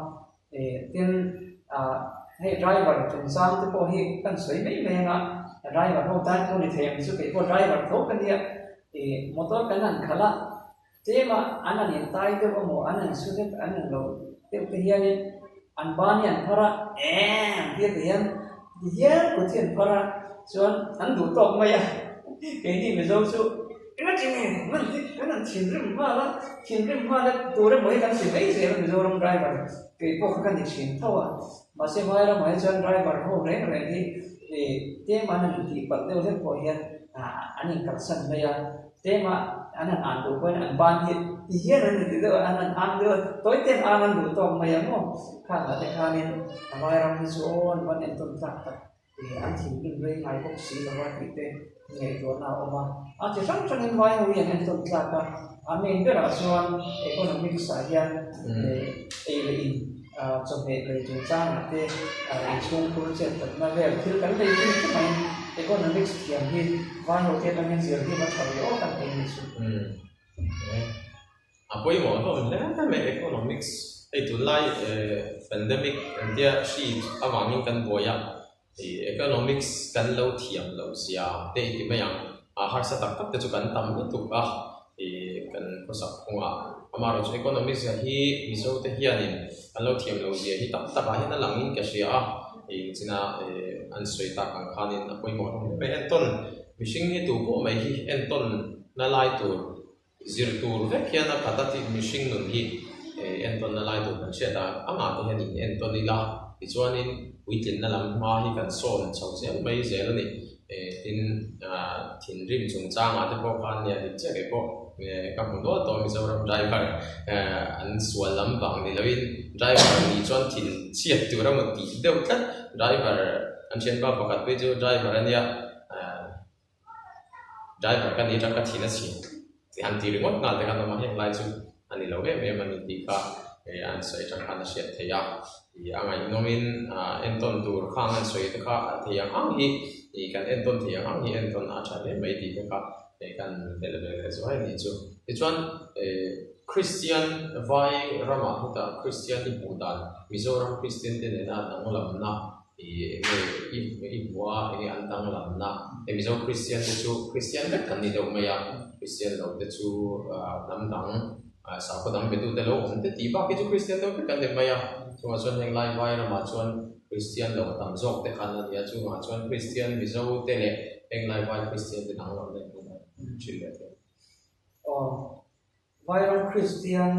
Tin, hei driver chungchang te pawh hi kan sawi mai mai ang a, driver ho tan pawh ni thei ang chu kei pawh driver tho ka nia, motor kan han khalh a, tlema an han intai deuh emaw an han su deuh an han lo deuh te hianin an ban hi an phar a emm tia ti hian ti hian kut hi an phar a chuan an duh tawk mai a keini Mizo chu engati nge man hi kan han thinrim nghal a thinrim nghal a tur emaw hi kan si mai zel a Mizoram driver kei pawh kha ka ni thin tho a mahse vairamah hi chuan driver ho reng reng hi ih tlem an han intihpalh deuh hlek pawh hian an inkalsan mai a. Tlema an han an duh pawhin an ban hi ti hian an inti deuh a, an han ang deuh a, tawi ten ang an duh tawk mai ang maw? Khangah te khanin a vairam hi chu aw an van entawn tlak tak ih an thinrim rei ngai bawk si lo a tih te ngaihtuahna a awm a. A chi hrang hrangin vai ho hi an entawn tlak a, a main berah chuan economics ah hian ei leh in chawhmeh lei chungchangah te inchhungkhur chet tatna vel thil kan lei thung thung mai economics thiam hi vai ho te atangin zir hi va tha ve awk an tih ni chu. A pawimawh hlawm hle mai economics. Hei tunlai pandemic engtia hri avangin kan buai a, economics kan lo thiam loh zia te i ti mai ang. A harsa tak tak te chu kan tam lutuk a, kan khawsak phungah. Amaherawhchu economics hi Mizo te hianin an lo thiam loh zia hi tam takah hian a langin ka hria a, china an sawi tak ang khanin a pawimawh hlawm hle mai. Entawn mihring hi tu pawh mai hi entawn na lai tur Zir tur vek hian a khat a tih mihring nun hi entawnna lai tur kan hriat a, amah te hian in entawn ila tichuanin puitlinna lam hma hi kan sawn chho zel mai zel a ni. Tin, thinrim chungchangah te pawh khan nia dik chiah kei pawh ka hmu nual tawh Mizoram driver an sual lam vang ni loin driver nih chuan thin chhiat tur emaw tih deuh tlat driver an thianpa pakhat phei chu driver a nia. Driver ka ni atang ka thin a chhin tih han ti ringawt nghal te khan awm a, heng lai chu a ni lo em em a ni tih kha an sawi atang khan a hriat theih a, ih a ngaihnawmin entawn tur khang an sawi te kha a thei ang ang hi ih kan entawn thei ang ang hi entawn a tha hle mai tih te kha kan belh ve leh zuai a nih chu. Tichuan Kristian vai ramah hetah Kristian i hmuh dan Mizoram Kristian te nena danglamna Ih enge i i hmu a, enge an danglamna? Hei Mizo Kristian te chu Kristian vek kan ni deuh mai a, Kristian lo te chu hnam dang sakhaw dang be tu te lo awm te tih bak hi chu Kristian deuh vek kan ni mai a, chungah chuan heng lai vai ramah chuan Kristian lo a tam zawk te khan a ni a, chungah chuan Kristian Mizo te leh heng lai vai Kristian te danglamna hi hmuh an hrilh leh thei. Aw, Vairam Kristian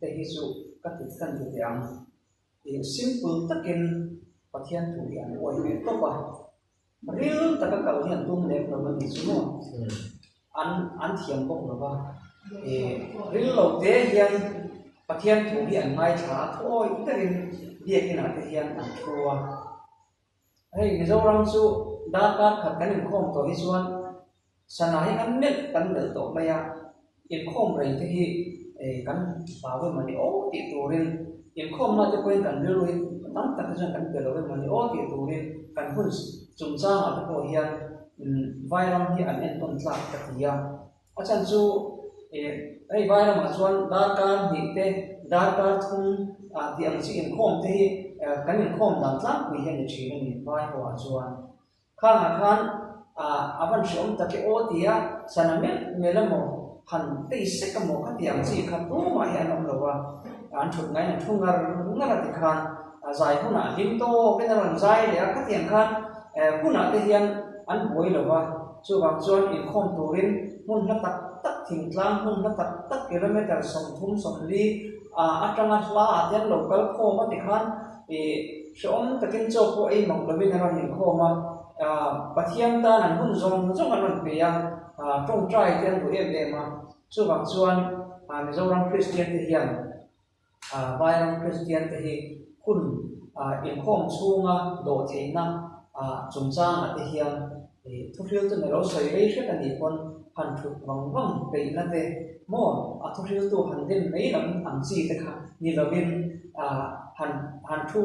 te hi chu ka ti kan ti teh ang. Ih simple takin Pathian thu hi an uai ve tawp a, ril taka kal hi an tum lem lo a nih chu maw? An an thiam bawk lo va, ih ril lo te hian Pathian thu hi an ngaithla a, thuawi takin biakinah te hian an thu a. Hei Mizoram chu darkar khat kan inkhawm tawh hi chuan sana hi kan melh kan melh tawh mai a, inkhawm rei te hi kan hlau em ani aw tih turin inkhawmna te pawhin kan rilru hi tam tak te chuan kan pe lo em ani aw tih turin kan hun chungchangah te pawh hian Vairam hi an entawn tlak ka ti a. A chhan chu hei Vairamah chuan darkar hnih te, darkar thum tih ang chi inkhawm te hi kan inkhawm dan tlangpui hi a ni thin a ni Vaihoah chuan. Khangah khan a van hreawm tak e aw tia sana melh melh emaw han tei sek emaw khati ang chi kha tumah hi an awm lo va, an thut ngaiin an thu ngar ngar a tikhan zai hunah hlim tawkin a rawn zai leh a, khatiang khan hunah te hian an buai lo va. Chuvang chuan inkhawm turin hmun hla tak tak thingtlang hmun hla tak tak kilometer 30 40 atanga hla ah te an lo kal khawm a tikhan ih hrehawm takin chaw pawh ei mak lovin an rawn inkhawm a, Pathian tan an hun zawng zawng an rawn pe a, tawngtai te an duh em em a. Chuvang chuan Mizoram Kristian te hian Vairam Kristian te hi hun inkhawm chhunga dawhtheihna chungchangah te hian thuhriltu na lo sawi rei hret a nih pawn han thut vang vang peihna te maw a thuhriltu han den mai lam ang chi te kha ni lovin han han thu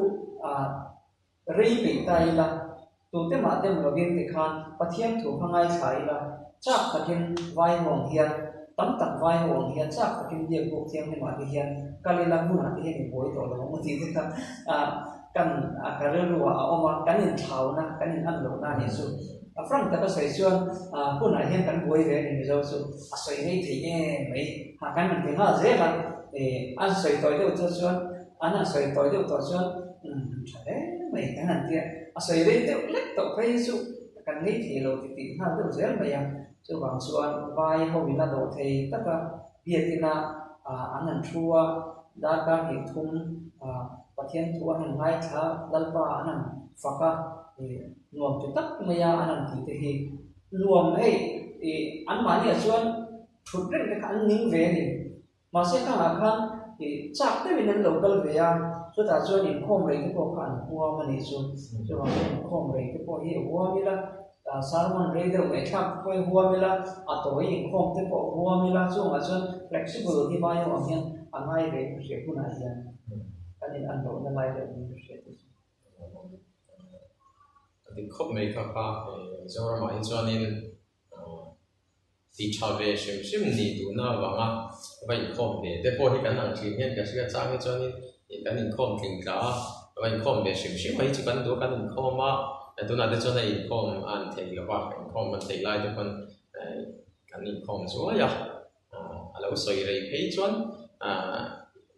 Rei peih ta ila, tute mah dem lovin tikhan Pathian thu kha ngaithla ila, chak takin vai ho ang hian, tam tak vai ho ang hian chak takin biak buk thianghlimah te hian kal ila hmunah te hian i buai tawh lo ang tih te kha kan ka rilru ah a awm a, kan inthlauna, kan in an lohna a nih chu. A frank taka sawi chuan hunah hian kan buai ve a ni Mizo chu, a sawi rei thei em mai, kan rawn ti nghal zel a, an sawi tawi deuh chu chuan An han sawi tawi deuh tawh chuan umm tha hle mai kan han tia, a sawi rei deuh lek tawh phei hi chu kan ngei thei lo ti tih nghal deuh zel mai a. Chuvang chuan vai ho in a dawh thei tak a, biakin a an han thu a, darkar hnih thum Pathian thu an han ngaithla, Lalpa an han fak a, nuam ti tak mai a an han tih te hi nuam hei ih anmahniah chuan thut reng te kha an ning ve a ni. Mahse khangah khan ih chak deuhin an lo kal ve a, chutah chuan inkhawm rei te pawh kha an huam a nih chu. Chuvang chuan inkhawm rei te pawh hi a huam ila, sermon rei deuh ngaihthlak te pawh hi huam ila, a tawi inkhawm te pawh huam ila, chungah chuan flexible hi vai ho ang hian a ngai ve ka hriat hunah hian kan in an lohna lai deuh hi ka hriat te chu. A dik khawp mai kha kha Mizoramah hi chuanin Ti tha ve hrim hrim ni duhna avanga va inkhawm ve te pawh hi kan ang thin hian ka hria chang hi chuanin Kan inkhawm tling tla a, va inkhawm ve hrim hrim mai chu kan duh a, kan inkhawm a, tunah te chuan a inkhawm a an theih lo va, inkhawm an theih lai te pawn kan inkhawm zuai a, a lo sawi rei phei chuan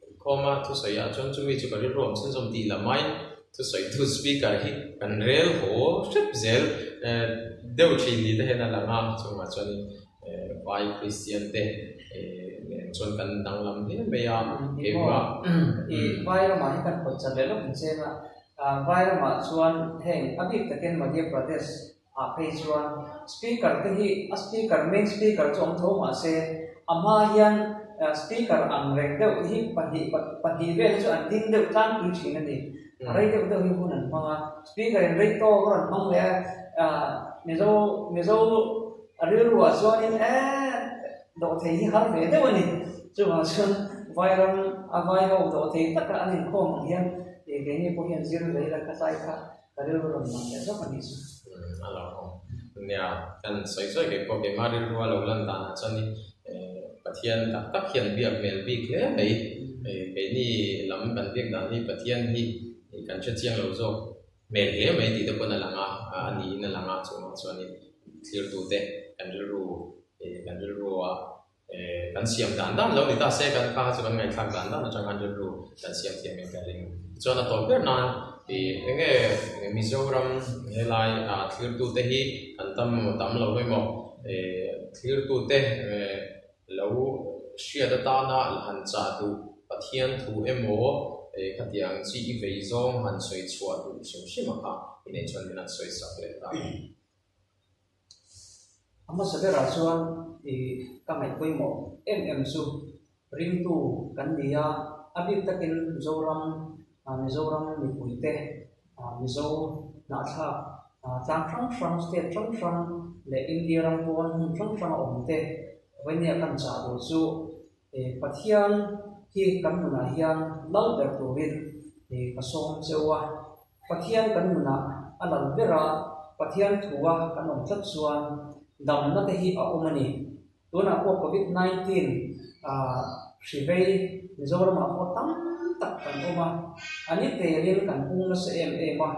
inkhawm a thusawi ah chuan chumi chu ka rilru awm chhunzawm tih lam aiin thusawi tu speaker hi kan rel haw hrep zel deuh thin ni te hian a lang a, chungah chuanin Vai Kristian te nen chuan kan danglam hle mai a, keimah. I Vai ramah hi kan pawt chat leh lawk ang cheng a, Vai ramah chuan heng a bik takin Madhya Pradesh ah phei chuan speaker te hi a speaker main speaker chu awm tho mahse a hma hian speaker ang reng deuh hi pahnih pahnih vel hi chu an ding deuh tlangpui thin a ni. A rei deuh deuh hi hun an hmang a, speaker in rei tawk a rawn hmang leh a, Mizo Mizo A rilruah chuanin eh dawhthei hi har ve deuh a ni. Chuvang chuan Vairam a vai ho dawhthei taka an inkhawm ang hian ih keini pawh hian zir ve ila kha tlai kha ka rilru rawn lang leh zawk a nih chu. A lo awm. Nia, kan sawi sawi ve pawh keimah rilrua lo lan danah chuanin Pathian tak tak hian biak hmel bik hle mai. Keini lam kan biak dan hi Pathian hi kan hre chiang lo zawk. Hmel hle mai tih te pawn a lang a, a niin a lang a, chungah chuanin thirtute kan rilru kan rilrua kan siam dan dan lo ni ta se kan kha chu kan ngaihthlak dan dan atang khan rilru kan siam thiam in ka ring. Tichuan a tawp ber nan ih eng nge Mizoram helai ah thirtute hi kan tam emaw tam lo emaw ih thirtute Lo hriat atana la han chah duh Pathian thu emaw khatiang chi i vei zawng han sawi chhuah duh hrim hrim a kha i neih chuan min han sawi sak leh ta. A hmasa berah chuan i ka ngaih pawimawh em em chu ringtu kan ni a, a bik takin Mizoram, Mizoram mipuite, Mizo hnahthlak tlang hrang hrang, state hrang hrang leh India ram pawn hmun hrang hranga awmte Vawihnia kan chah duh chu Pathian hi kan nunah hian lal ber turin ka sawm cheu a. Pathian kan nunah a lal ber a, Pathian thua kan awm tlat chuan damna te hi a awm a ni. Tunah pawh Covid 19 hri vei Mizoramah pawh tam tak kan awm a, a ni telin kan pung nasa em em a.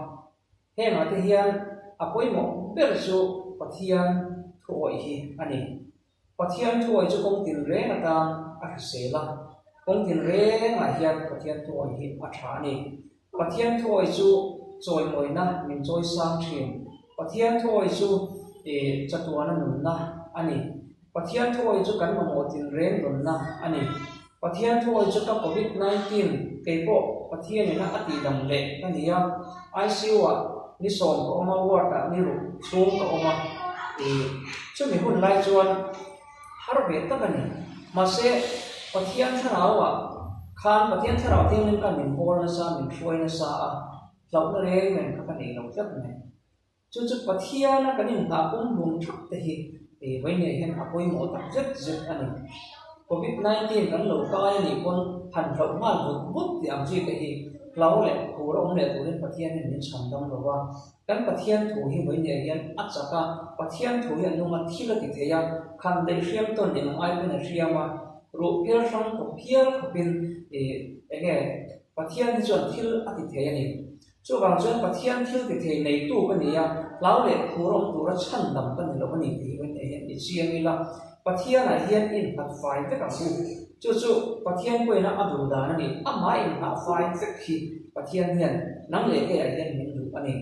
Hengah te hian a pawimawh ber chu Pathian thuawih hi a ni. Pathian thuawih chu kawng tinreng atan a hrisel a, kawng tinrengah hian Pathian thuawih hi a tha a ni. Pathian thuawih chu chawimawina min chawi sang thin. Pathian thuawih chu chatuana nunna a ni. Pathian thuawih chu kan mamawh tinreng dawnna a ni. Pathian thuawih chu ka Covid 19 kei pawh Pathianina a tihdam leh ka ni a, ICU ah ni sawm ka awm a, ward ah ni ruh chhung ka awm a, ih chumi hun lai chuan har ve tak a ni. Mahse, Pathian thlarau ah khan Pathian thlarau thianghlim khan min pawl nasa, min hruai nasa a, hlauhna reng reng kha ka nei lo tlat mai. Chu chu Pathiana kan inhnah pumhlum thap te hi vawiin hian a pawimawh tak zet zet a ni. Covid 19 kan lo kai a nih pawn han hlauh nghal vut vut tih ang chi te hi hlau leh phur a awm leh turin Pathian hian min chhan dam lo va. Kan Pathian thu hi vawiin hian a chak a, Pathian thu hi a nung a, thil a ti thei a, khan daih hriam tawn eng ang ai pawn a hriam a, ruh phial hrang khawp phial khawpin eng nge Pathian hi chuan thil a ti thei a ni. Chuvang chuan Pathian thil ti thei neitu ka ni a, hlau leh phur awm tura chhandam ka ni lo a ni tih hi vawiin hian i chiang ila, Pathianah hian i innghat fai vek ang u. Chu chu Pathian pawhin a duh dan a ni, amah inngah fai vek hi Pathian hian nang leh keiah hian min duh a ni.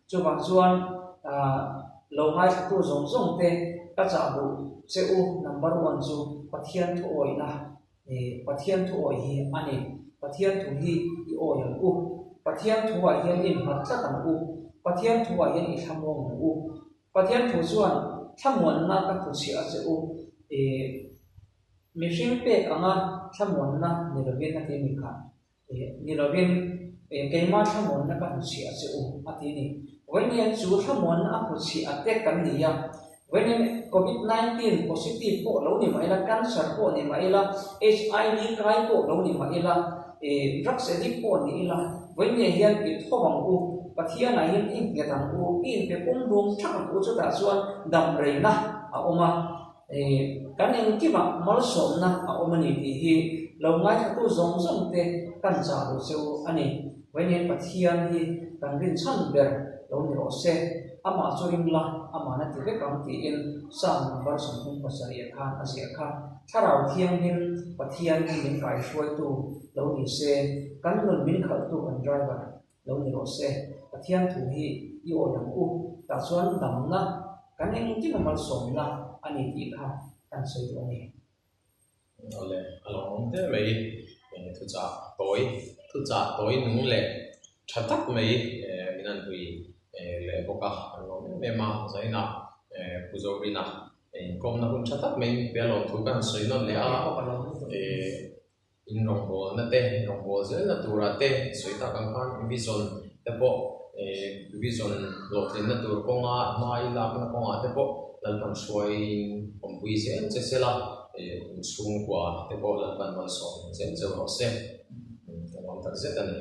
Chuvang chuan lo ngaithlatu zawng zawng te ka chah duh che u number one chu Pathian thuawihna Pathian thu awih hi a ni. Pathian thu hi i awi ang u. Pathian thuah hian i innghat tlat ang u. Pathian thuah hian i thlamuang ang u. Pathian thu chuan thlamuanna ka hmuchhiah a che u. Mihring pek anga thlamuanna ni lovin a ti a ni kha. Ni lovin keimah thlamuanna ka hmuchhiah a che u, a ti a ni. Vawiin chu thlamuanna a hmuchhiah a te kan ni a. Vawiin Covid 19 positive pawh lo ni mah ila, cancer pawh ni mah ila, HIV kai pawh lo ni mah ila, drugs addict pawh ni ila, vawiin hian i thaw ang u, Pathianah hian i nghet ang u, i inpe pumhlum thak ang u, chutah chuan damreina a awm a. Kan engkimah malsawmna a awm a ni tih hi lo ngaithlatu zawng zawng te kan chah duh che u a ni. Vawiin Pathian hi kan rinchhan ber lo ni rawh se, amah chu ring la, amahna ti vek ang tiin Psalm number 37 khan a ziah kha. Thlarau Thianghlim Pathian hi min kaihruaitu lo ni se, kan nun min khalhtu kan driver lo ni rawh se. Pathian thu hi i awi ang u, tah chuan damna kan engkim a malsawmna a ni tih kha kan sawi duh a ni. Awle, a lo awm hle mai, thuchah tawi, thuchah tawi nung leh tha tak mai min han hui leh bawk a, kan lawm em em a, zainah Pu Zorina inkawmna hun tha tak mai min pe a lawmthu ka han sawi nawn leh a, In rawngbawlna te, rawngbâwl zelna turah te sawi tak ang khan vision te pawh vision hlawhtlinna tur kawnga hmai lakna kawngah te pawh Lalpan hruaiin awmpui zel che se la, in chhungkua te pawh Lalpan malsawm zel cheu rawh se. Ka lawm tak zet a ni.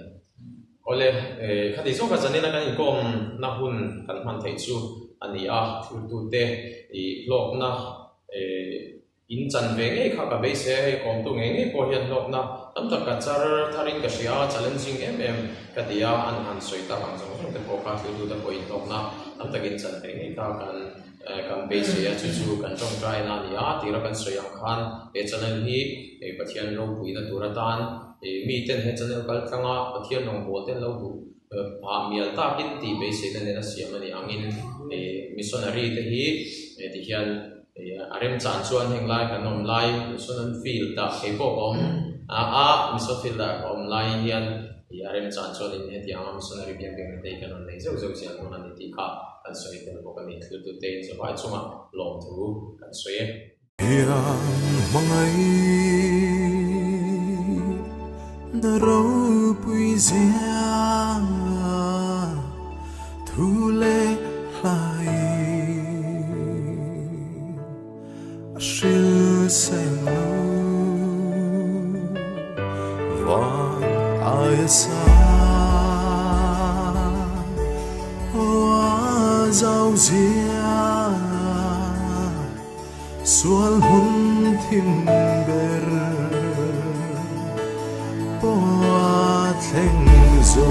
Awle, khati zawka zanina kan inkawmna hun kan hman theih chu a ni a, thiltute hlawkna In chan ve ngei kha ka beisei a, hei kawmtu ngei ngei pawh hian hlawkna tam tak ka char tharin ka hria a, challenging em em ka ti a, an han sawi tak ang zawng zawng te pawh kha thiltute pawhin hlawkna tam takin chan ve ngei kha kan kan beisei a, chu chu kan tawngtaina a ni a, tira kan sawi ang khan he channel hi Pathian ropuina tur atan miten he channel kal tlanga Pathian rawngbâwl ten lo duh phah mial takin tih beiseina nena siam a nih angin missionary te hi tihian A remchan chuan heng lai kan awm lai mission field ah kei pawh ka awm a, mission field ah ka awm lai hian a remchan chuan in hetiang a missionary biak biakna te hi kan rawn nei zeuh zeuh zel dawn a ni tih kha kan sawi tel bawk a ni. Thiltute in zavai chungah lawmthu kan sawi e. Hian hmangaih na ropui zia thu leh hlai a hril seng lo van aia sang hoa zau zia sual hmun thim ber pawh a thleng zo.